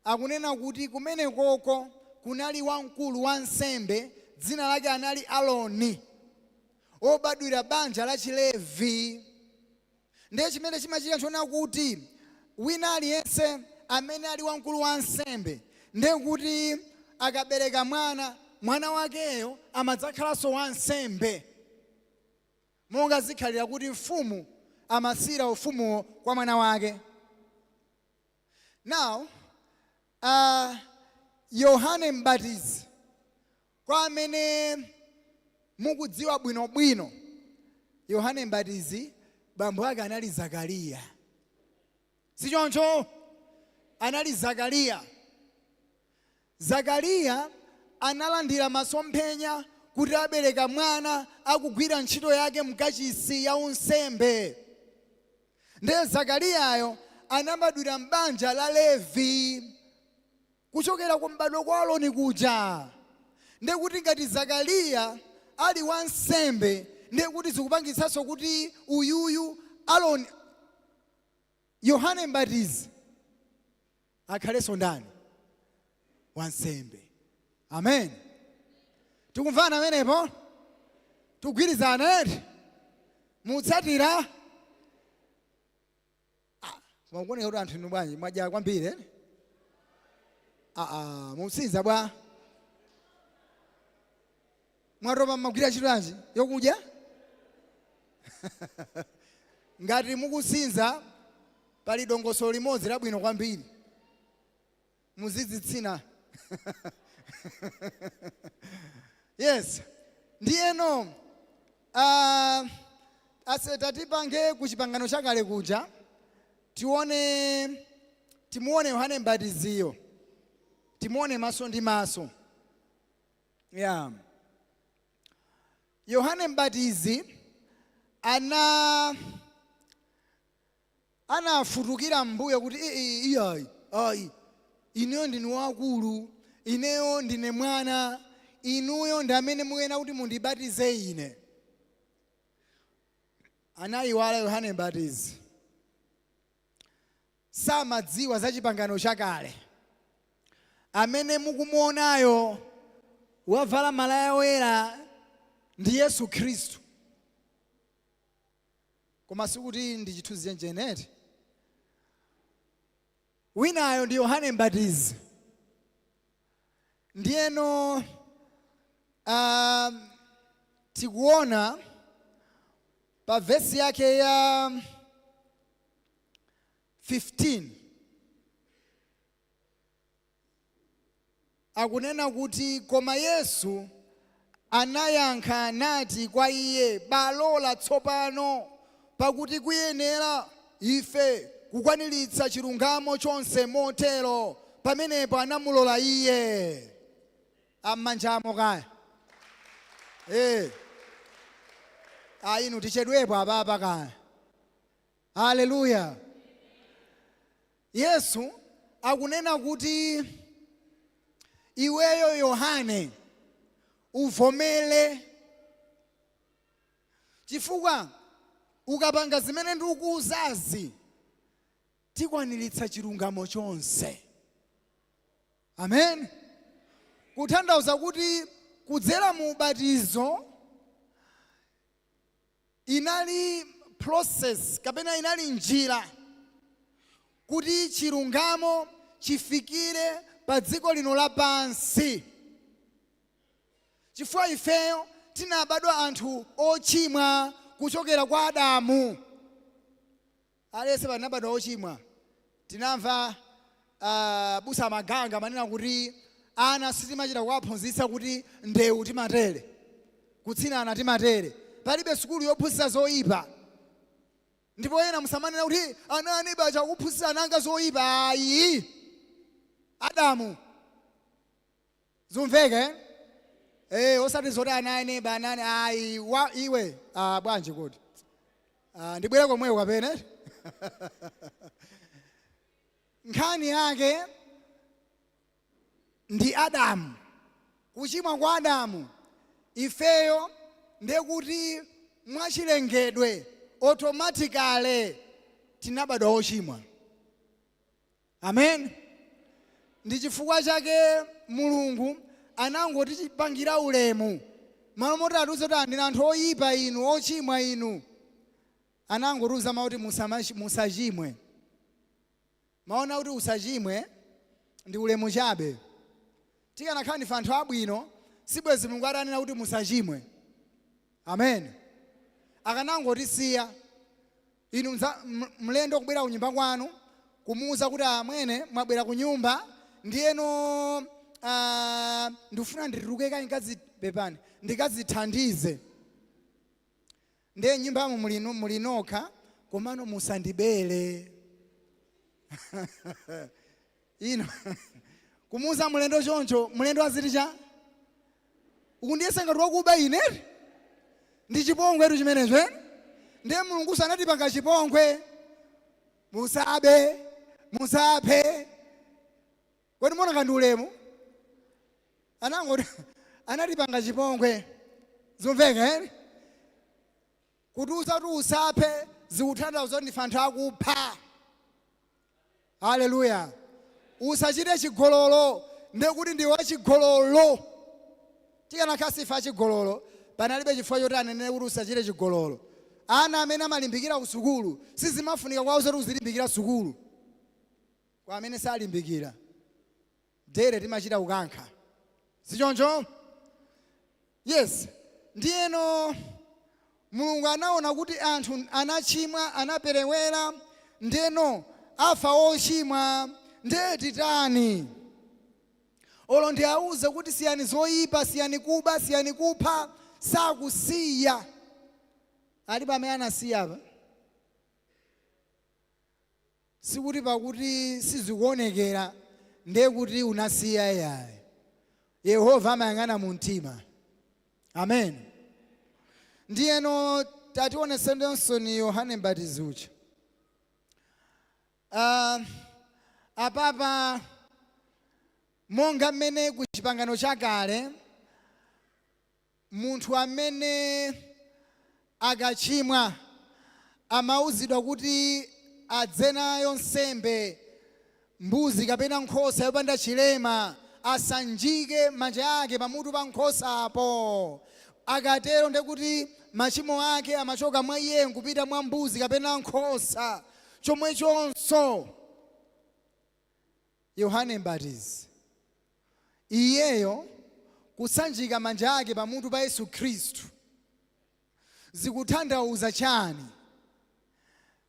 akunena kuti kumenekoko kunali wamkulu wa nsembe, dzina lake anali Aloni, wobadwira banja la Chilevi. Ndiye chimene chimachitika nchoona kuti wina aliyense amene ali wamkulu wa nsembe, ndiye kuti akabereka mwana, mwana wakeyo amadzakhalanso wansembe, monga zikhalira kuti mfumu amasiyira ufumuwo kwa mwana wake. Now, Yohane Mbatizi, kwa amene mukudziwa bwinobwino, Yohane Mbatizi bambo ake anali Zakariya, sichoncho? Anali Zakariya. Zakariya analandira masomphenya kuti abereka mwana akugwira ntchito yake mkachisi ya unsembe. Ndiye Zakariyayo anabadwira m'banja la Levi, kuchokera ku m'badwo kwa Aroni kuja. Ndiye kuti ngati Zakariya ali wansembe, ndiye kuti zikupangitsanso kuti uyuyu Aroni, Yohane Mbatizi, akhalenso ndani? Wansembe. Amen. Tikumvana amenepo? Tikugwirizana eti? Mutsatira? Ah, mukuoneka kuti anthu inu bwanji, mwadya kwambiri eh? Ah, ah, mutsinza bwa, mwatopa, mmagwira ntchito yanji yokudya? Ngati mukusinza, pali dongosolo limodzi labwino kwambiri, muzidzitsina. Yes. Ndiyeno ase tatipange ku Chipangano Chakale kuja, tione, timuone Yohane Mbatiziyo, timuone maso ndi maso. Yeah. Yohane Mbatizi anafutukira mbuyo kuti, "Iyayi, ayi, ineyo ndine wakulu, ineyo ndine mwana, inuyo ndi amene muyenera kuti mundibatize ine." Anayiwala Yohane Mbatizi, samadziwa za Chipangano Chakale. Amene mukumuonayo wavala malaya oyera ndi Yesu Khristu, koma sikuti ndi chithunzi chenjeneti. Winayo ndi Yohane Mbatizi. Ndiyeno tikuona pa vesi yake ya 15, akunena kuti, "Koma Yesu anayankha nati kwa iye, 'Balola tsopano, pakuti kuyenera ife kukwaniritsa chilungamo chonse motero.' Pamenepo anamulola iye." Ammanjamo kaya. Ayinu tichedwepo apapa kaya. Haleluya. Yesu akunena kuti iweyo Yohane uvomere. Chifukwa ukapanga zimene ndikukuuzazi, tikwaniritsa chilungamo chonse. Amen. Kutanthauza kuti kudzera mu ubatizo inali process kapena inali njira kuti chilungamo chifikire pa dziko lino lapansi, chifukwa ifeyo tinabadwa anthu ochimwa kuchokera kwa Adamu. Aliyense panabadwa ochimwa. Tinamva busa Maganga manena kuti ana sitimachita kuwaphunzitsa kuti ndewu timatere, kutsinana timatere. Palibe sukulu yophunzitsa zoyipa. Ndipo ena musamanena kuti ana aniba chakuphunzitsa ananga zoyipa. Ayi, Adamu zumveke, eh? Osati zoti ana aneba anani, ayi. Wa iwe, ah, bwanji kuti, ah, ndibwere komweko kapene. Nkhani yake ndi Adamu, kuchimwa kwa Adamu. Ifeyo ndekuti mwachilengedwe, automatically, tinabadwa ochimwa. Amen. Ndi chifukwa chake Mulungu anangotipangira ulemu. Malo moti atiuze kuti ndinu anthu oyipa inu, ochimwa inu, anangotiuza mawu kuti musachimwe. Maona kuti usachimwe ndi ulemu chabe. Tikanakhala ndife anthu abwino, sibwezi Mulungu atanena kuti musachimwe. Amen. Akanangotisiya. Inu mlendo kubwera kunyumba kwanu, kumuuza kuti, "Amwene, mwabwera ku nyumba, ndiyeno ndikufuna ndituluke kayi pepani, ndikazithandize. Ndiye nyumbamo muli nokha, komano musandibere." Ino kumuuza mlendo choncho, mlendo aziti cha ukundiyesa ngati wakuba ine? Ndi chipongwe tu chimenecho, eh? Ndiye Mulungu sanatipanga chipongwe. Musabe, musaphe. Kodi muona kandi ulemu? Anangoti anatipanga chipongwe. Zumveka, eh? Kutiuza kuti usaphe zikutanthauza kuti ndife anthu akupha. Haleluya. Usachite chigololo, ndekuti ndi wachigololo. Tikanakhala sife achigololo, panalibe chifukwa choti anenere kuti usachite chigololo. Ana amene amalimbikira ku sukulu, sizimafunika kuwauza kuti uzilimbikira sukulu. Kwa amene salimbikira, dere timachita kukankha, sichoncho? Yes. Ndiyeno Mulungu anaona kuti anthu anachimwa, anaperewera, ndiyeno afa ochimwa. Ndiye titani? Olo ndiauze kuti siyani zoyipa, siyani kuba, siyani kupha, sakusiya. Alipo amene anasiya apa? Sikuti pakuti sizikuonekera ndiye kuti unasiya, yayi. Yehova amayang'ana mu mtima. Amen. Ndiyeno tationesenso ni Yohane Mbatizi uja. Apapa monga mmene ku Chipangano Chakale munthu amene akachimwa amauzidwa kuti adze nayo nsembe, mbuzi kapena nkhosa yopanda chilema, asanjike manja ake pamutu pa nkhosapo. Akatero ndekuti machimo ake amachoka mwa iye nkupita mwa mbuzi kapena nkhosa. Chomwechonso Yohane Mbatizi, iyeyo kusanjika manja ake pamutu pa Yesu Khristu zikutanthauza chani,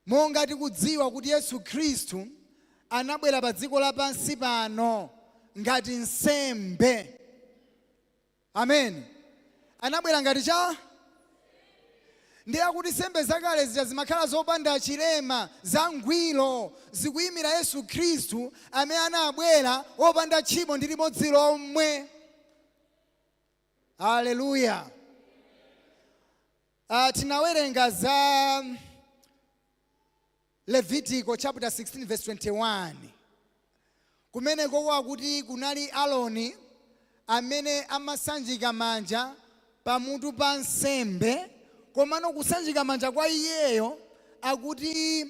monga tikudziwa kuti Yesu Khristu anabwera pa dziko lapansi pano ngati nsembe? Amen. Anabwera ngati cha? Ndiye akuti nsembe zakale zija zimakhala zopanda chilema, zangwiro, zikuyimira Yesu Khristu amene anabwera wopanda tchimo ndi limodzi lomwe. Haleluya. Tinawerenga za Levitico chapter 16 verse 21, kumeneko kwakuti kunali Aroni amene amasanjika manja pamutu pa nsembe. Komano kusanjika manja kwa iyeyo, akuti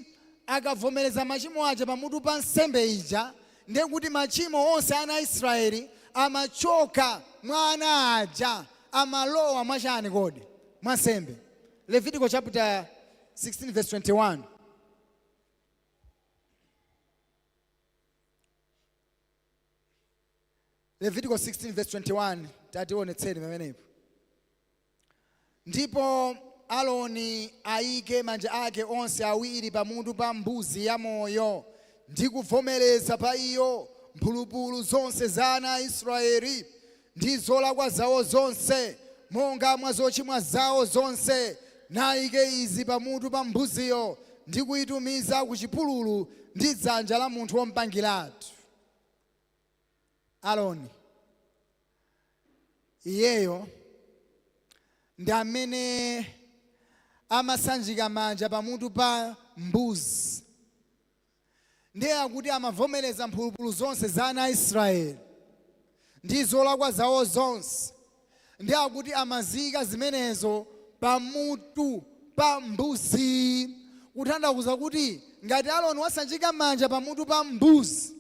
akavomereza machimo aja pamutu pa nsembe ija, ndiye kuti machimo onse ana a Israeli amachoka mwa ana aja, amalowa mwachani kodi? Mwa nsembe. Levitico chapter 16 verse 21. Levitico 16 verse 21, tationetseni pamenepo. Ndipo Aroni ayike manja ake onse awiri pamutu pa mbuzi yamoyo ndi kuvomereza pa iyo mphulupulu zonse za ana a Israeli ndi zolakwa zawo zonse, monga mwa zochimwa zawo zonse, nayike izi pamutu pa mbuziyo ndi kuyitumiza ku chipululu ndi dzanja la munthu wompangiratu. Aroni iyeyo ndi amene amasanjika manja pamutu pa mbuzi, ndiye akuti amavomereza mphulupulu zonse za ana a Israeli ndi zolakwa zawo zonse, ndiye akuti amaziyika zimenezo pamutu pa mbuzi, kutanthauza kuti ngati Aroni wasanjika manja pamutu pa mbuzi,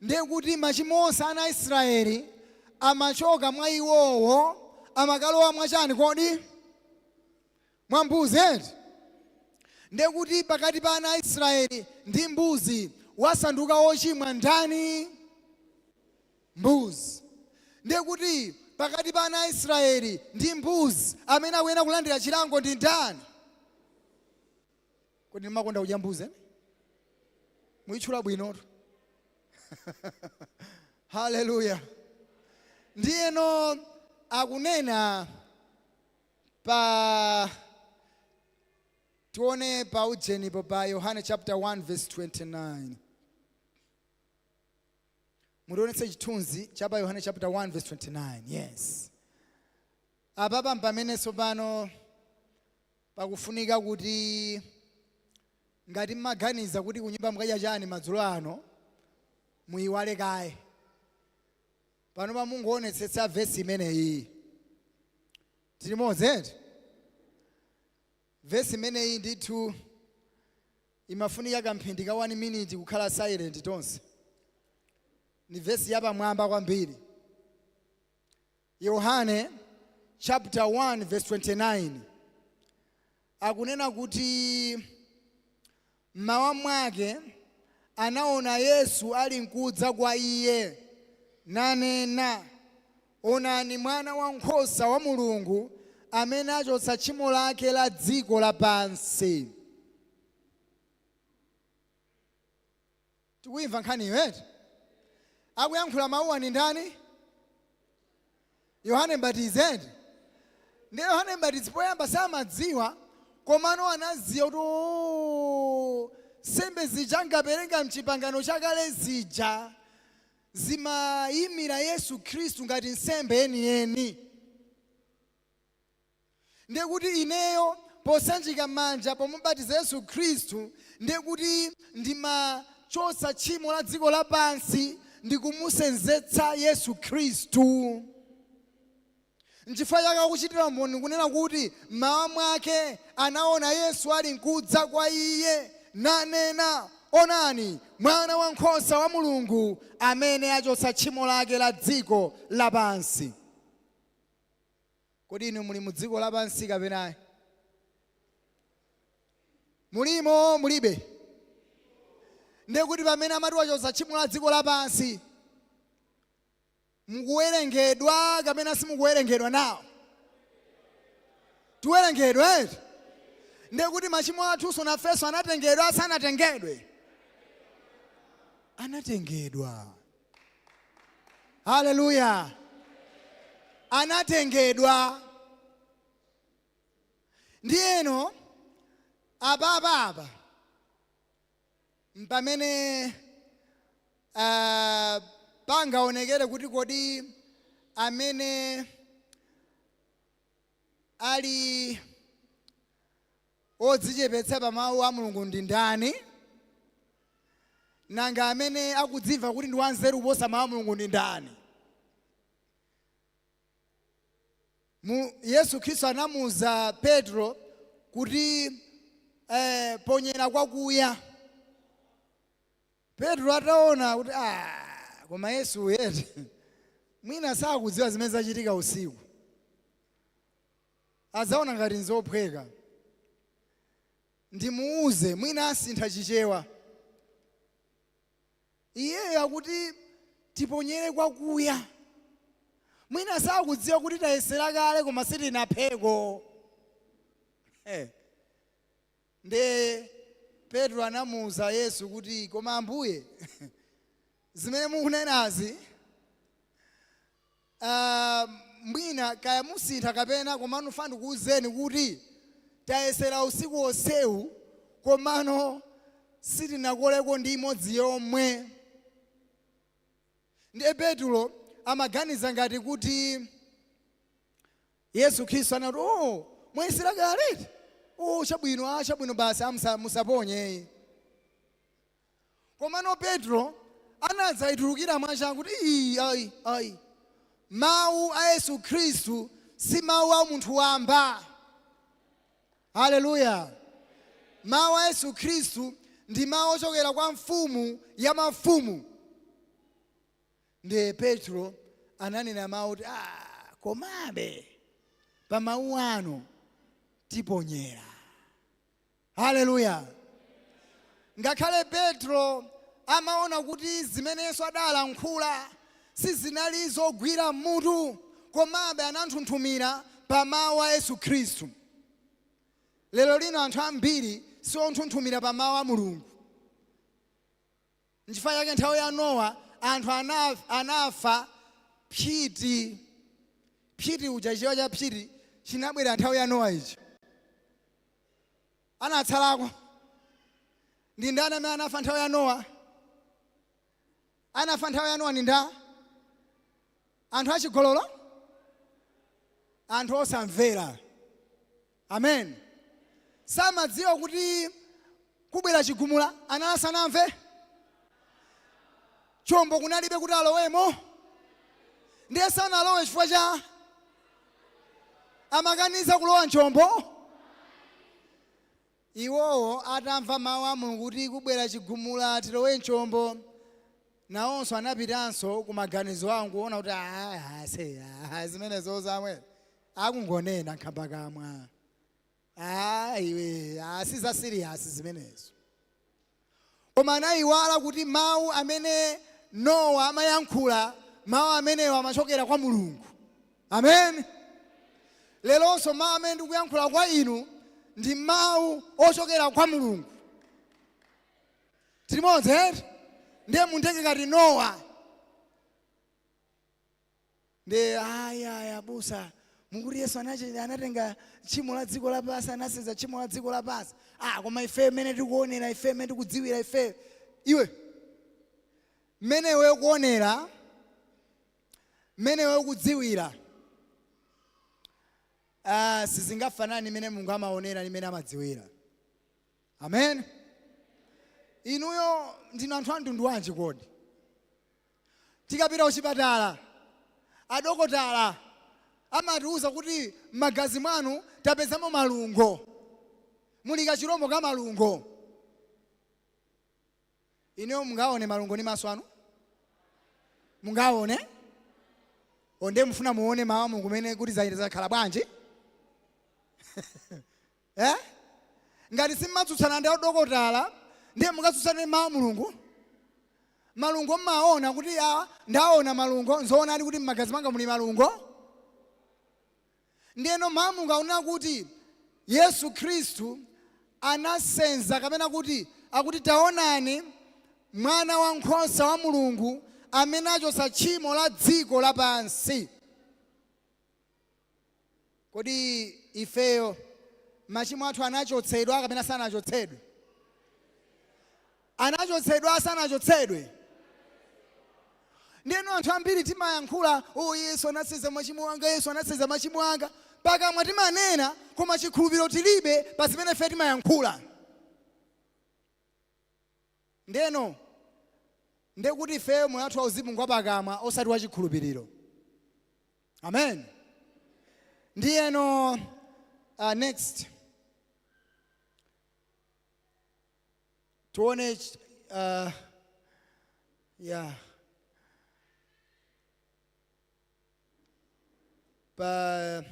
ndiye kuti machimo onse ana a Israeli amachoka mwa iwowo, amakalowa mwachani kodi? Mwa mbuzi eti? Ndiye kuti pakati pa ana a Israeli ndi mbuzi wasanduka wochimwa ndani? Mbuzi. Ndiye kuti pakati pa ana a Israeli ndi mbuzi amene akuyenera kulandira chilango ndi ndani? Kodi ndimakonda kudya mbuzi? Muyitchula bwinotu. Haleluya. Ndiyeno akunena pa, tione pa ujenipo pa Yohane chapter 1 verse 29. Mutionetse chithunzi cha pa Yohane chapter 1 verse 29. Yes. Apapa mpamenenso pano pakufunika kuti ngati mmaganiza kuti kunyumba mukadya chani madzulo ano, muyiwale kaye. Pano pamungoonetsetsa vesi imeneyi. Tili limodzi eti? Vesi imeneyi ndithu imafunika kamphindi ka 1 minute kukhala silent tonse. Ni vesi yapamwamba kwambiri. Yohane chapter 1 verse 29 akunena kuti mmawa mwake anaona Yesu ali nkudza kwa iye, nanena, onani mwana wankhosa wa Mulungu amene achotsa tchimo lake la dziko lapansi. Tikuyimva nkhaniyo eti? Akuyankhula mawuwa ni ndani? Yohane Mbatizi eti? Ndiye Yohane Mbatizi poyamba samadziwa, komano anadziwa kuti oo, nsembe zija ankapereka mchipangano chakale zija zimayimira Yesu Khristu ngati nsembe yeniyeni. Ndiye kuti ineyo posanjika manja pomubatiza Yesu Khristu, ndiye kuti ndimachotsa tchimo la dziko lapansi ndikumusenzetsa Yesu Khristu. Nchifukwa chake akuchitira umboni kunena kuti mmawa mwake anaona Yesu ali nkudza kwa iye, nanena, onani mwana wankhosa wa Mulungu amene achotsa tchimo lake la dziko lapansi. Kodi inu muli mu dziko lapansi kapena mulimo? Mulibe. Ndiye kuti pamene amati wachotsa tchimo la dziko lapansi, mukuwerengedwa kapena simukuwerengedwa nawo? Tiwerengedwa eti? Ndiye kuti machimo athunso nafenso anatengedwa, asanatengedwe? Anatengedwa. Haleluya. Anatengedwa. Ndiyeno apapa apa mpamene pangaonekere kuti kodi amene ali odzichepetsa pa mawu a Mulungu ndi ndani, nanga amene akudzimva kuti ndi wanzeru kuposa mawu a Mulungu ndi ndani. Yesu Khristu anamuwuza Petro kuti ponyera kwakuya. Petro ataona kuti koma Yesu yeti mwina sakudziwa zimene zachitika usiku, adzaona ngati nzophweka, ndimuuze mwina asintha Chichewa. Iyeyo akuti tiponyere kwakuya, mwina sakudziwa kuti tayesera kale koma sitinapheko. Nde Petro anamuwuza Yesu kuti, koma Ambuye, zimene mukunenazi mwina kaya musintha kapena, komano funa ndikuwuzeni kuti tayesera usiku wonsewu komano sitinakoleko ndi imodzi yomwe. Ndiye Petro amaganiza ngati kuti Yesu Khristu anati, oh, mwayesera kale, oh, chabwino, chabwino basi, musaponye. Komano Petro anadzayitulukira mwachangu kuti ii, ayi ayi, mawu a Yesu Khristu si mawu a munthu wamba. Haleluya! Mawu a Yesu Khristu ndi mawu ochokera kwa mfumu ya mafumu. Ndiye Petro ananena mawu kuti, komabe pa mawu ano tiponyera. Haleluya! Ngakhale Petro amaona kuti zimene Yesu adalankhula sizinali zogwira mutu, komabe ananthunthumira pa mawu a Yesu Khristu. Lero lino anthu ambiri sionthunthumira pa mawu a Mulungu. Nchifukwa chake nthawi ya Nowa anthu anafa phiti. Phiti uja, chichewa cha phiti chinabwera nthawi ya Nowa ichi. Anatsalako ndi ndani amene anafa nthawi ya Nowa? Anafa nthawi ya Nowa ndi ndani? Anthu achigololo, anthu osamvera. Amen. Samadziwa kuti kubwera chigumula, anasanamve chombo kunalibe kuti alowemo, ndiye sanalowe chifukwa cha amakaniza kulowa mchombo. Iwowo atamva mawu a Mulungu kuti kubwera chigumula, tilowe mchombo, nawonso anapitanso ku maganizo awo nkuona kuti zimenezo zamwe akungonena nkhambakamwa, iwe, si za serious zimenezo. Koma anayiwala kuti mawu amene Nowa amayankhula, mawu amenewo amachokera kwa Mulungu. Amen. Leronso mawu amene ndikuyankhula kwa inu ndi mawu ochokera kwa Mulungu. Tilimodzi eti? Ndiye mundeke ngati Nowa. Ndi aya aya busa, mukuti Yesu anatenga tchimo la dziko lapansi, anasenza tchimo la dziko lapansi. Koma ife mmene tikuonera, ife mmene tikudziwira, ife iwe mmene iwe ukuonera, mmene iwe ukudziwira, sizingafanani mmene Mulungu amaonera ndi mmene amadziwira. Amen. Inuyo ndinu anthu a mtundu wanji kodi? Tikapita kuchipatala, adokotala amatiuza kuti m'magazi mwanu tapezamo malungo, muli kachirombo ka malungo. Inuyo mungaone malungo ndi maso anu? Mungaone? Onde mufuna muone mawu a Mulungu kumene kuti zakhala bwanji? Ngati simmatsutsana ndi adokotala, ndiye mukatsutsane mawu a Mulungu? Malungo mmaona kuti ndaona malungo, nzoonadi kuti m'magazi mwanga muli malungo? Ndiyeno mawu a Mulungu akunena kuti Yesu Khristu anasenza, kapena kuti akuti taonani mwana wankhosa wa Mulungu amene achotsa tchimo la dziko lapansi. Kodi ifeyo machimo athu anachotsedwa kapena sanachotsedwe? Anachotsedwa, sanachotsedwe? Ndiyeno anthu ambiri timayankhula, oh, Yesu anasenza machimo anga, Yesu anasenza machimo anga. Pakamwa timanena, koma chikhulupiriro tilibe pa zimene ife timayankhula. Ndeno ndekuti ifeyo moyo wathu wauzimu ngwa pakamwa osati wa chikhulupiriro. Amen. Ndiyeno next tione yeah, pa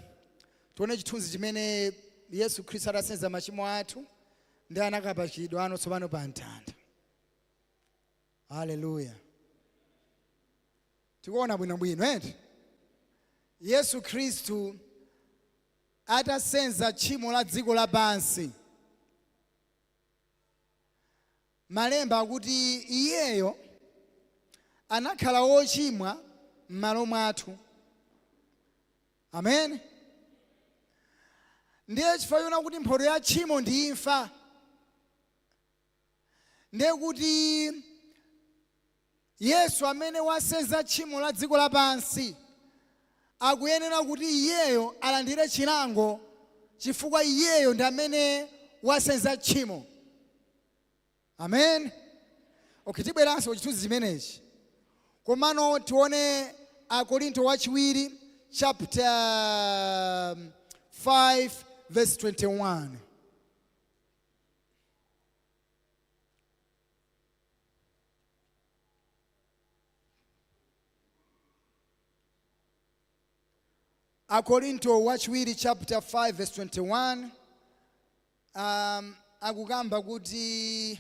tione chithunzi chimene Yesu Khristu atasenza machimo athu ndi anakapachikidwa ano tsopano pa mtanda. Haleluya! Tikuona bwinobwino eti? Yesu Khristu atasenza tchimo la dziko lapansi, malemba akuti iyeyo anakhala wochimwa m'malo mwathu. Amen. Ndiye chifukwa chona kuti mphoto ya tchimo ndi imfa, ndiye kuti Yesu amene wasenza tchimo la dziko lapansi akuyenera kuti iyeyo alandire chilango, chifukwa iyeyo ndi amene wasenza tchimo. Amen. Okay, tibweranso chithunzi chimenechi, komano tione Akorinto wachiwiri chapter 5 verse 21. Akorinto wachiwiri chapter 5 verse 21 akukamba kuti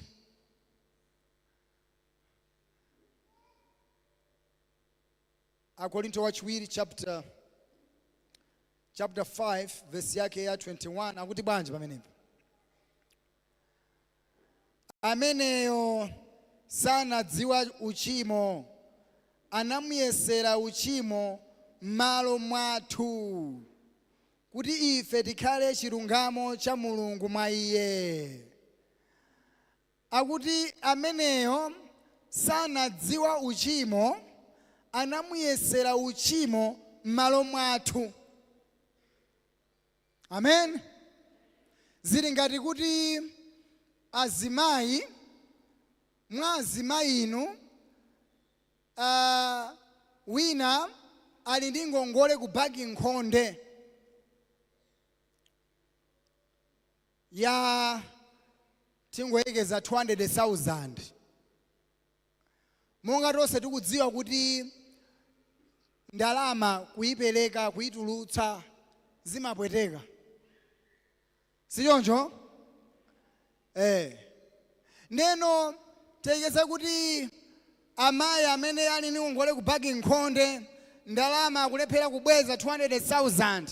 Akorinto wachiwiri chapter 5 verse yake ya 21 akuti bwanji pamenepo? Ameneyo sanadziwa uchimo, anamuyesera uchimo m'malo mwathu, kuti ife tikhale chilungamo cha Mulungu mwa iye. Akuti ameneyo sanadziwa uchimo, anamuyesera uchimo m'malo mwathu. Amen. Zili ngati kuti azimayi, mwa azimayi inu, wina ali ndi ngongole ku banki nkhonde ya tingoyekeza 200,000. Monga tonse tikudziwa kuti ndalama kuyipereka, kuyitulutsa zimapweteka, sichoncho? Ndeno tiyekeze kuti amayi amene ali ndi ngongole ku banki nkhonde, ndalama akulephera kubweza 200,000.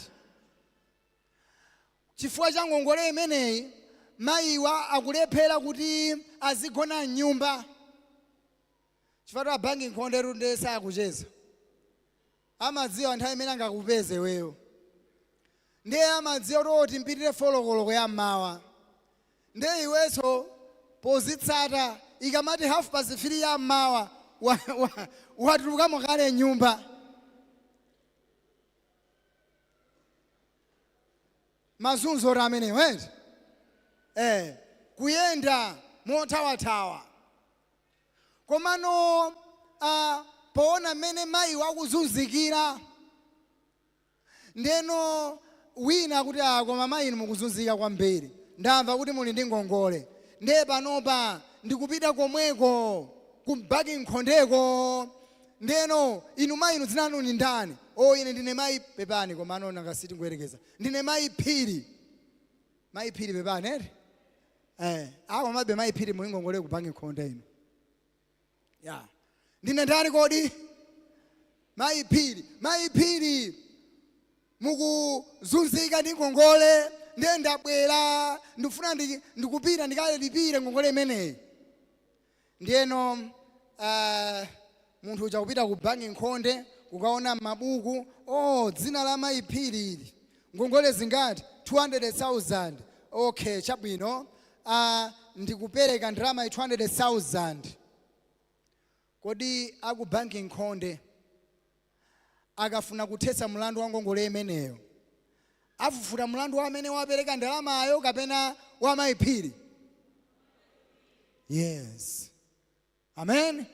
Chifukwa cha ngongole imeneyi, mayiwa akulephera kuti azigona mnyumba, chifukwa banki nkhonde ndiye sakucheza, amadziwa nthawi imene angakupeze iweyo. Ndiye amadziwa kuti timpitire 4 koloko ya mmawa, ndiye iwenso pozitsata ikamati 3:30 ya mmawa watulukamo kale nyumba. Mazunzo oti amenewo eti? Kuyenda mothawathawa. Komano poona mmene mayi wakuzunzikira, ndeno wina kuti, "Ah, koma mayi inu mukuzunzika kwambiri, ndamva kuti muli ndi ngongole, ndiye panopa ndikupita komweko kubanki nkhondeko. Ndeno inu mayi inu dzina lanu ni ndani?" "O, ine ndine mayi pepani, koma anona ngasiti ngoyerekeza, ndine mayi Phiri." "Mayi Phiri, pepani ere, apo mabe mayi Phiri muli ngongole ku banki nkhonde inu." "Ya, ndine ndani kodi?" "Mayi Phiri." "Mayi Phiri, mukuzunzika ndi ngongole, ndiye ndabwera, ndikufuna ndikupita ndikalipire ngongole imeneyi." Ndiyeno munthu uja kupita ku banki nkhonde kukaona mabuku, "Oh, dzina la mayi Phiri ili, ngongole zingati? 200,000. Okay, chabwino, ndikupereka ndalama 200,000." Kodi aku banki nkhonde akafuna kuthetsa mlandu wa ngongole imeneyo, afufuta mlandu wa amene wapereka ndalamayo kapena wa mayi Phiri? Yes, amen.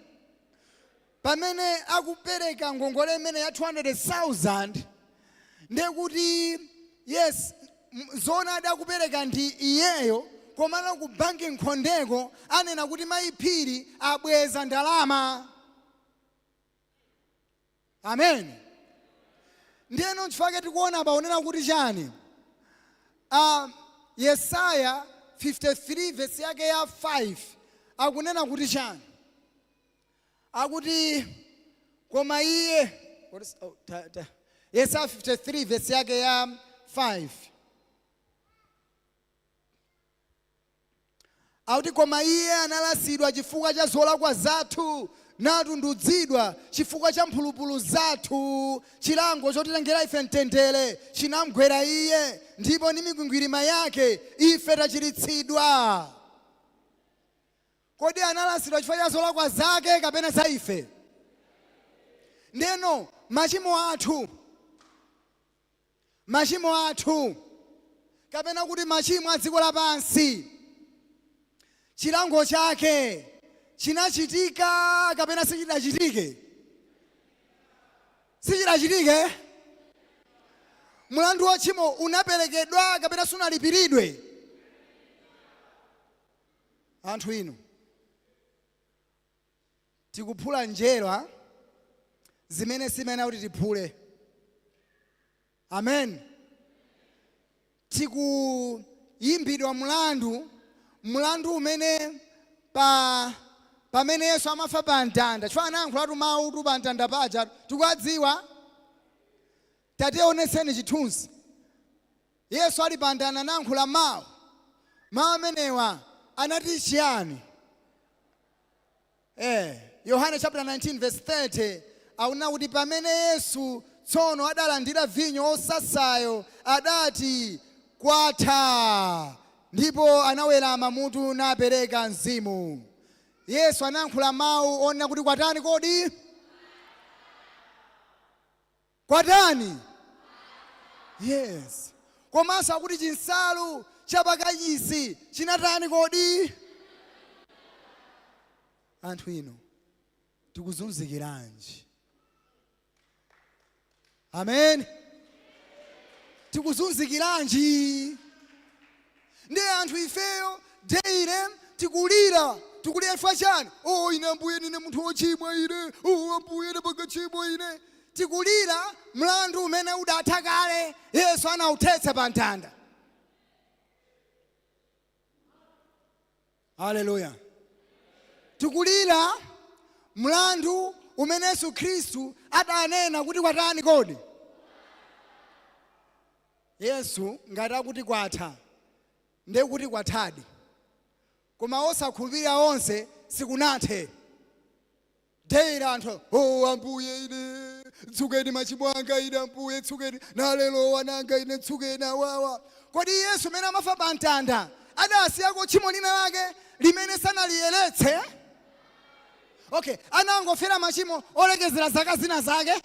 Pamene akupereka ngongole imene ya 200,000, Ndiye kuti yes, zoona adakupereka ndi iyeyo, komano ku banki nkhondeko anena kuti Mayi Phiri abweza ndalama. Amen. Ndiyeno nchifukwa tikuona paonena kuti chani? Yesaya 53 vesi yake ya 5 akunena kuti chani? Akuti koma iye, what is, oh, ta, ta. Yesaya 53 vesi yake ya 5 akuti koma iye analasidwa chifukwa cha zolakwa zathu, natundudzidwa chifukwa cha mphulupulu zathu. Chilango chotitengera ife mtendere chinamgwera iye, ndipo ndi mikwingwirima yake ife tachiritsidwa. Kodi analasidwa chifukwa cha zolakwa zake kapena za ife? Ndeno machimo athu, machimo athu kapena kuti machimo a dziko lapansi, chilango chake chinachitika kapena sichidachitike? Sichidachitike? Mlandu wa tchimo unaperekedwa kapena sunalipiridwe? Anthu inu, tikuphula njerwa zimene simayenera kuti tiphule. Amen. Tikuyimbidwa mlandu, mlandu umene pa pamene Yesu amafa pa mtanda, chifukwa anayankhulatu mawu tu pa mtanda paja, tikuwadziwa. Tationetseni chithunzi. Yesu ali pa mtanda anayankhula mawu. Mawu amenewa anati chiyani? Yohane chapter 19 verse 30 akunena kuti pamene Yesu tsono adalandira vinyo wosasayo, adati, Kwatha! Ndipo anawerama mutu napereka mzimu. Yesu anayankhula mawu onena kuti kwatani kodi? Kwatani? Yes. Komanso akuti chinsalu cha pakachisi chinatani kodi? Anthu inu, tikuzunzikiranji? Amen. Tikuzunzikiranji? Ndiye anthu ifeyo daily tikulira, tikulira chifukwa chani? Oh, ine Ambuye ndine munthu wochimwa ine. Oh, Ambuye ndapanga tchimo ine. Tikulira mlandu umene udatha kale, Yesu anawuthetsa pa mtanda. Haleluya. Tikulira mlandu umene Yesu Khristu adanena kuti kwatani kodi? Yesu ngati akuti kwatha, ndiye kuti kwathadi. Koma osakhulupirira onse sikunathe. Daily anthu, oh Ambuye ine tsukeni machimo anga ine, Ambuye tsukeni nalelo wananga ine tsukeni awawa. Kodi Yesu mene amafa pa mtanda adasiyako tchimo lina lake limene sanaliyeretse? Okay, anangofera machimo olekezera zaka zina zake?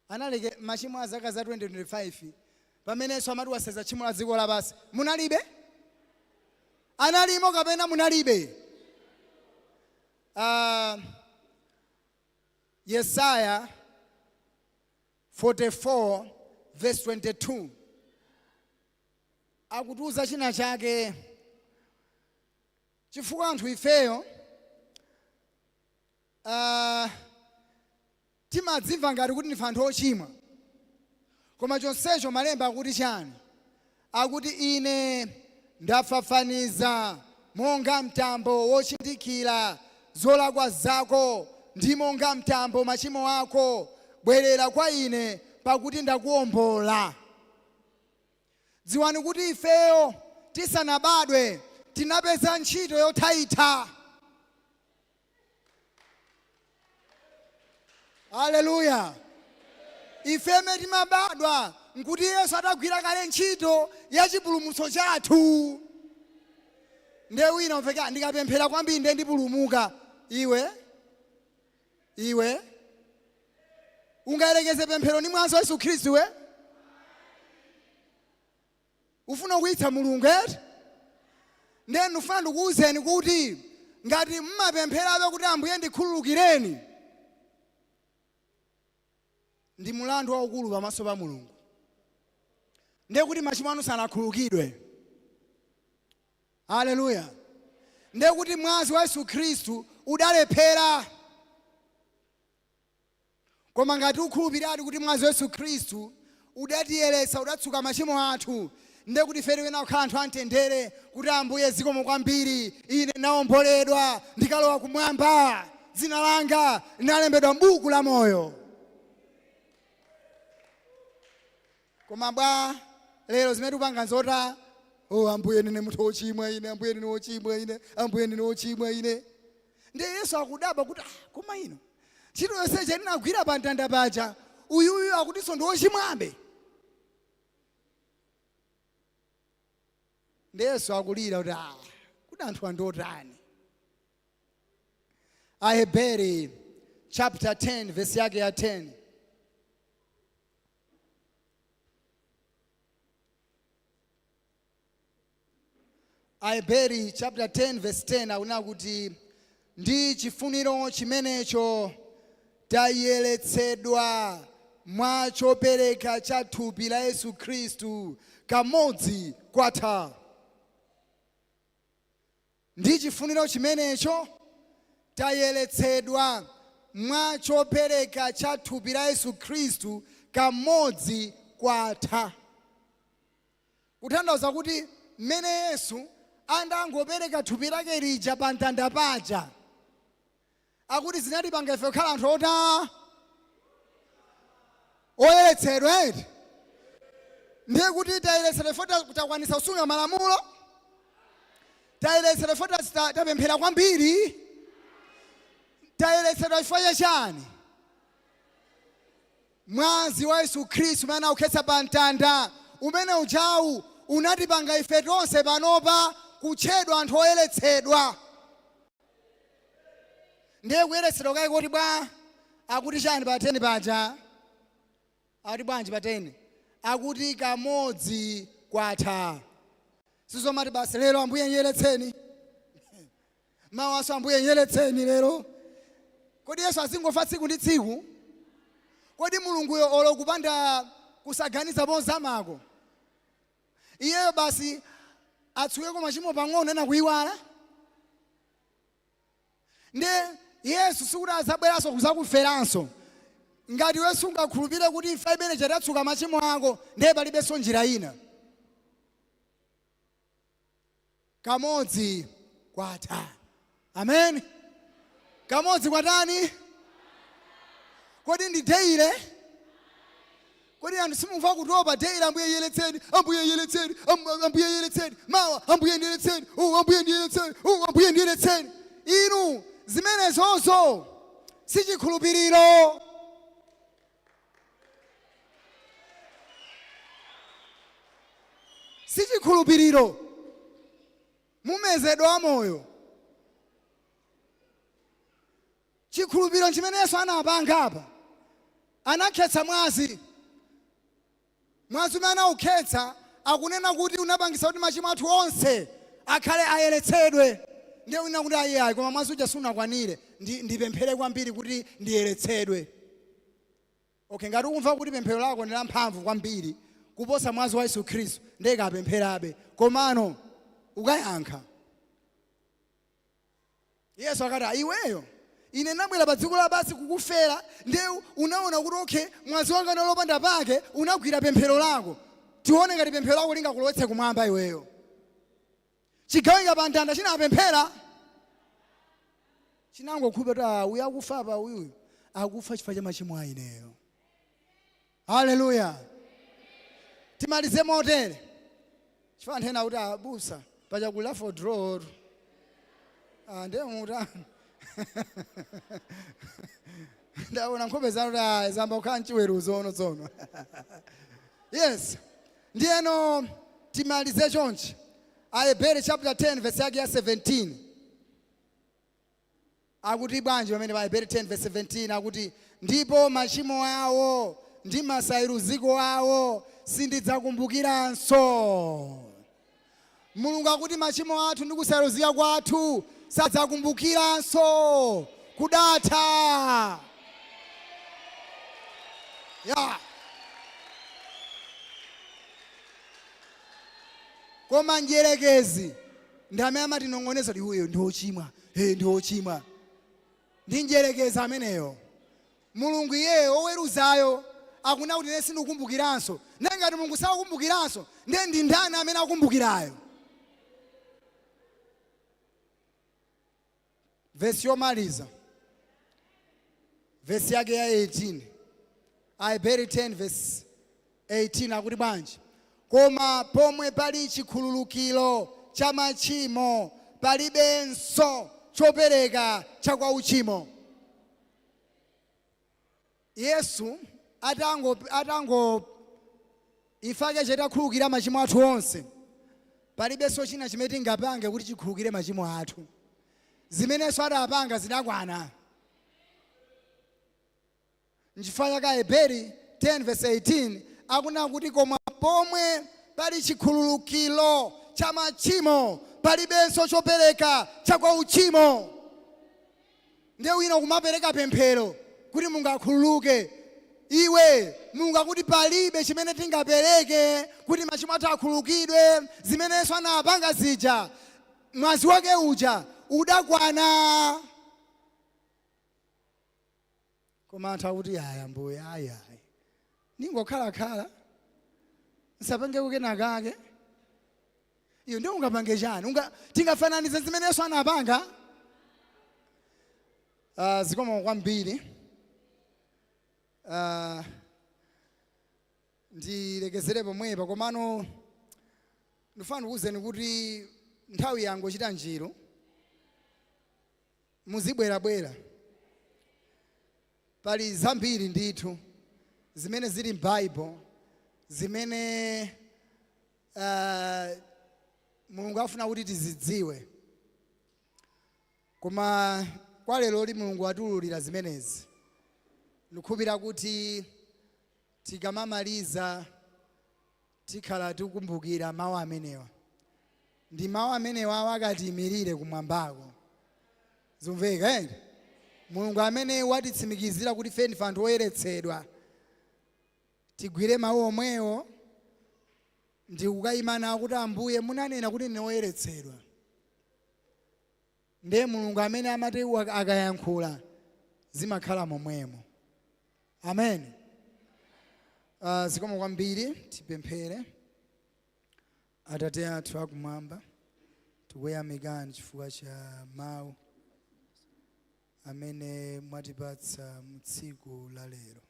Analeke machimo a zaka za 2025 pamene Yesu amati wasenza tchimo la dziko lapansi, munalibe? Analimo kapena munalibe? Yesaya 44 verse 22 akutiuza china chake, chifukwa anthu ifeyo timadzimva ngati kuti ndife anthu ochimwa, koma chonsecho malemba akuti chani? Akuti ine ndafafaniza monga mtambo wochindikira zolakwa zako, ndi monga mtambo machimo ako. Bwerera kwa ine, pakuti ndakuwombola. Dziwani kuti ifeyo tisanabadwe tinapeza ntchito yothaitha. Haleluya! Ife mmene timabadwa nkuti Yesu atagwira kale ntchito ya chipulumutso chathu. Ndiye wina umveka, ndikapemphera kwambiri ndiye ndipulumuka. Iwe, iwe ungayerekeze pemphero ndi mwazi wa Yesu Khristu we? Ufuna kukwiyitsa Mulungu eti? Ndiye ndifuna ndikuwuzeni kuti ngati mmapempherabe kuti Ambuye ndikhululukireni, Ndi mulandu waukulu pamaso pa Mulungu. Ndiye kuti machimo anu sanakhululukidwe. Haleluya! Ndiye kuti mwazi wa Yesu Khristu udalephera. Koma ngati ukhulupiradi kuti mwazi wa Yesu Khristu udatiyeretsa, udatsuka machimo athu, ndiye kuti ife tiyenera kukhala anthu amtendere, kuti Ambuye zikomo kwambiri, ine ndawomboledwa, ndikalowa kumwamba, dzina langa linalembedwa m'buku la moyo. Koma bwa lero zimene tikupanga nzota, oh Ambuye ndine munthu wochimwa ine, Ambuye ndine wochimwa ine, Ambuye ndine wochimwa ine. Ndiye Yesu akudabwa kuti ah, koma ino ntchito yonse ija ndinagwira pa mtanda paja, uyuyu akutinso ndi wochimwabe. Ndiye Yesu akulira kuti ah, kuti anthu ndi otani. Aheberi chapter 10 verse yake ya 10. Aheberi chapter 10 verse 10 akunena kuti ndi chifuniro chimenecho tayeretsedwa mwa chopereka cha thupi la Yesu Khristu kamodzi kwatha. Ndi chifuniro chimenecho tayeretsedwa mwa chopereka cha thupi la Yesu Khristu kamodzi kwatha. Kutanthauza kuti mmene Yesu andangopereka thupi lake lija pa mtanda paja, akuti zinatipanga ife kukhala anthu ota oyeretsedwa eti. Ndiye kuti tayeretsedwa ife takwanitsa kusunga malamulo, tayeretsedwa ife tapemphera kwambiri, tayeretsedwa chifukwa cha chani? Mwazi wa Yesu Khristu umene anaukhetsa pa mtanda umene ujawu unatipanga ife tonse panopa kutchedwa anthu oyeretsedwa. Ndiye kuyeretsedwa kwake koti bwa? Akuti chani pa 10 paja? Akuti bwanji pa 10? Akuti kamodzi kwatha. Sizomati basi lero Ambuye ndiyeretseni, mawanso Ambuye ndiyeretseni lero. Kodi Yesu azingofa tsiku ndi tsiku? Kodi Mulunguyo olo kupanda kusaganiza mozamako, iyeyo basi atsukeko machimo pang'ono ena kuiwala? Ndiye Yesu sikuti azabweranso kuzakuferanso. Ngati iwe sungakhulupirire kuti imfa imene ija idatsuka machimo ako, ndiye palibenso njira ina. Kamodzi kwatha. Amen. Kamodzi kwatani? Kodi ndi daily? Kodi anthu simumva kutopa daily? Ambuye yeretseni, Ambuye yeretseni, Ambuye yeretseni, mawa Ambuye ndiyeretseni, oh Ambuye ndiyeretseni, oh Ambuye ndiyeretseni. Inu zimenezozo si chikhulupiriro. Si chikhulupiriro. Mumezedwa amoyo. Chikhulupiriro nchimene Yesu anapanga apa. Anakhetsa mwazi. Mwazi umene anaukhetsa akunena kuti unapangitsa kuti machimo athu onse akhale ayeretsedwe. Ndiye wina kuti ayi ayi, koma mwazi uja sunakwanire, ndipemphere kwambiri kuti ndiyeretsedwe. Okay, ngati ukumva kuti pemphero lako ndi lamphamvu kwambiri kuposa mwazi wa Yesu Khristu, ndiye kapempherabe, komano ukayankha. Yesu akati, "Ah, iweyo ine ndinabwera pa dziko lapansi kukufera, ndiye unaona kuti okay, mwazi wanga unali wopanda pake, unagwira pemphero lako. Tione ngati pemphero lako lingakulowetse kumwamba iweyo." Chigawenga pa mtanda chinapemphera? Chinangokhulupirira kuti ah, uyu akufa apa uyuyu akufa chifukwa cha machimo a ineyo. Haleluya! Timalize motere chifukwa anthu ena akuti abusa paja kuli raffle draw tu. Ah, ndiye mutani? Ndaona nkhope zanu kuti ah, zamba kukhala mchiweruzo ono tsono. Yes, ndiyeno timalize chonchi. Aheberi chapter 10 verse yake ya 17 akuti bwanji pamene pa Aheberi 10 verse 17 akuti ndipo machimo awo ndi masayeruziko awo sindidzakumbukiranso. Mulungu akuti machimo athu ndi kusayeruzika kwathu sadzakumbukiranso. Kudatha. Ya, koma njerekezi ndi amene amatinong'oneza kuti uyo ndi wochimwa, hey, ndi wochimwa. Ndi njerekezi ameneyo. Mulungu iyeyo oweruzayo akuna kuti ine sindikukumbukiranso. Ndiye ngati Mulungu sakukumbukiranso, ndiye ndi ndani amene akukumbukirayo? Vesi yomaliza, vesi yake ya 18, Aheberi 10 verse 18, akuti bwanji? Koma pomwe pali chikhululukiro cha machimo, palibenso chopereka cha kwa uchimo. Yesu atango ifake chetakhululukira machimo athu onse, palibenso china chimene tingapange kuti chikhululukire machimo athu. Zimenenso adapanga zidakwana. Nchifukwa chake Aheberi 10 verse 18 akunena kuti koma pomwe pali chikhululukiro cha machimo, palibenso chopereka cha kwa uchimo. Ndiye wina kumapereka pemphero kuti Mulungu akhululuke. Iwe, Mulungu akuti palibe chimene tingapereke kuti machimo athu akhululukidwe. Zimenenso anapanga zija, mwazi wake uja udakwana. Koma anthu akuti aya mbuye, ayi ayi, ningokhalakhala nsapange kenakake. Iyo ndiye ungapange chani? Tingafananize zimene Yesu anapanga? Zikomo kwambiri. Ndilekezere pomwepa, komano ndifuna ndikuwuzeni kuti nthawi yangochita njiru, muzibwerabwera. Pali zambiri ndithu zimene zili m'Bible zimene Mulungu afuna kuti tizidziwe, koma kwa lero li Mulungu atiwululira zimenezi. Ndikukhulupirira kuti tikamamaliza tikhala tikukumbukira mawu amenewa, ndi mawu amenewa akatiyimirire kumwambako. Zimveka ere? Mulungu amene watitsimikizira kuti ife ndife anthu oyeretsedwa, tigwire mawu omwewo ndi kukayima nawo kuti Ambuye munanena kuti ndine woyeretsedwa. Ndiye Mulungu amene amati akayankhula zimakhala momwemo. Amen. Zikomo kwambiri. Tipemphere. Atate athu akumwamba, tikuyamikani chifukwa cha mawu amene mwatipatsa mu tsiku la lero.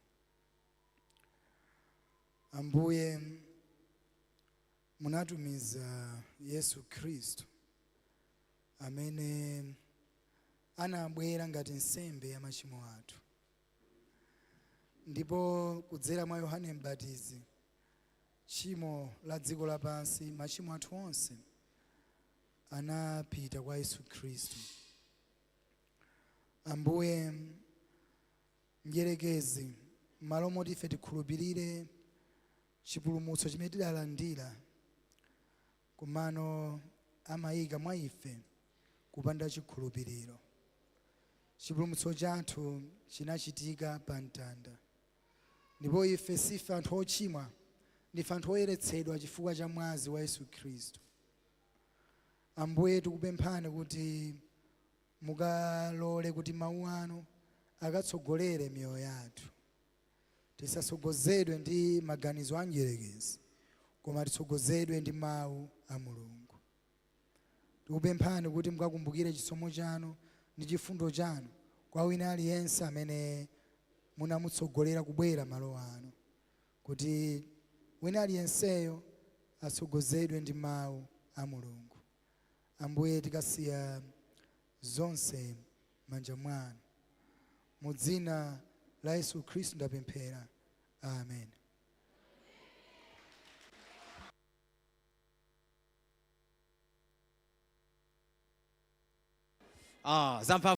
Ambuye, munatumiza Yesu Khristu amene anabwera ngati nsembe ya machimo athu, ndipo kudzera mwa Yohane Mbatizi tchimo la dziko lapansi, machimo athu onse anapita kwa Yesu Khristu. Ambuye, mdierekezi m'malo moti ife tikhulupirire chipulumutso chimene tidalandira, komano amayika mwa ife kupanda chikhulupiriro. Chipulumutso chathu chinachitika pa mtanda, ndipo ife sife anthu ochimwa, ndife anthu oyeretsedwa chifukwa cha mwazi wa Yesu Khristu. Ambuye, tikupemphani kuti mukalole kuti mawu anu akatsogolere miyoyo yathu. Tisatsogozedwe ndi maganizo a mdierekezi, koma titsogozedwe ndi mawu a Mulungu. Tikupemphani kuti mukakumbukire chisomo chanu ndi chifundo chanu kwa wina aliyense amene munamutsogolera kubwera malo ano, kuti wina aliyenseyo atsogozedwe ndi mawu a Mulungu. Ambuye, tikasiya zonse manja mwanu. Mu dzina la Yesu Khristu ndapemphera. Amen. Zamphamvu.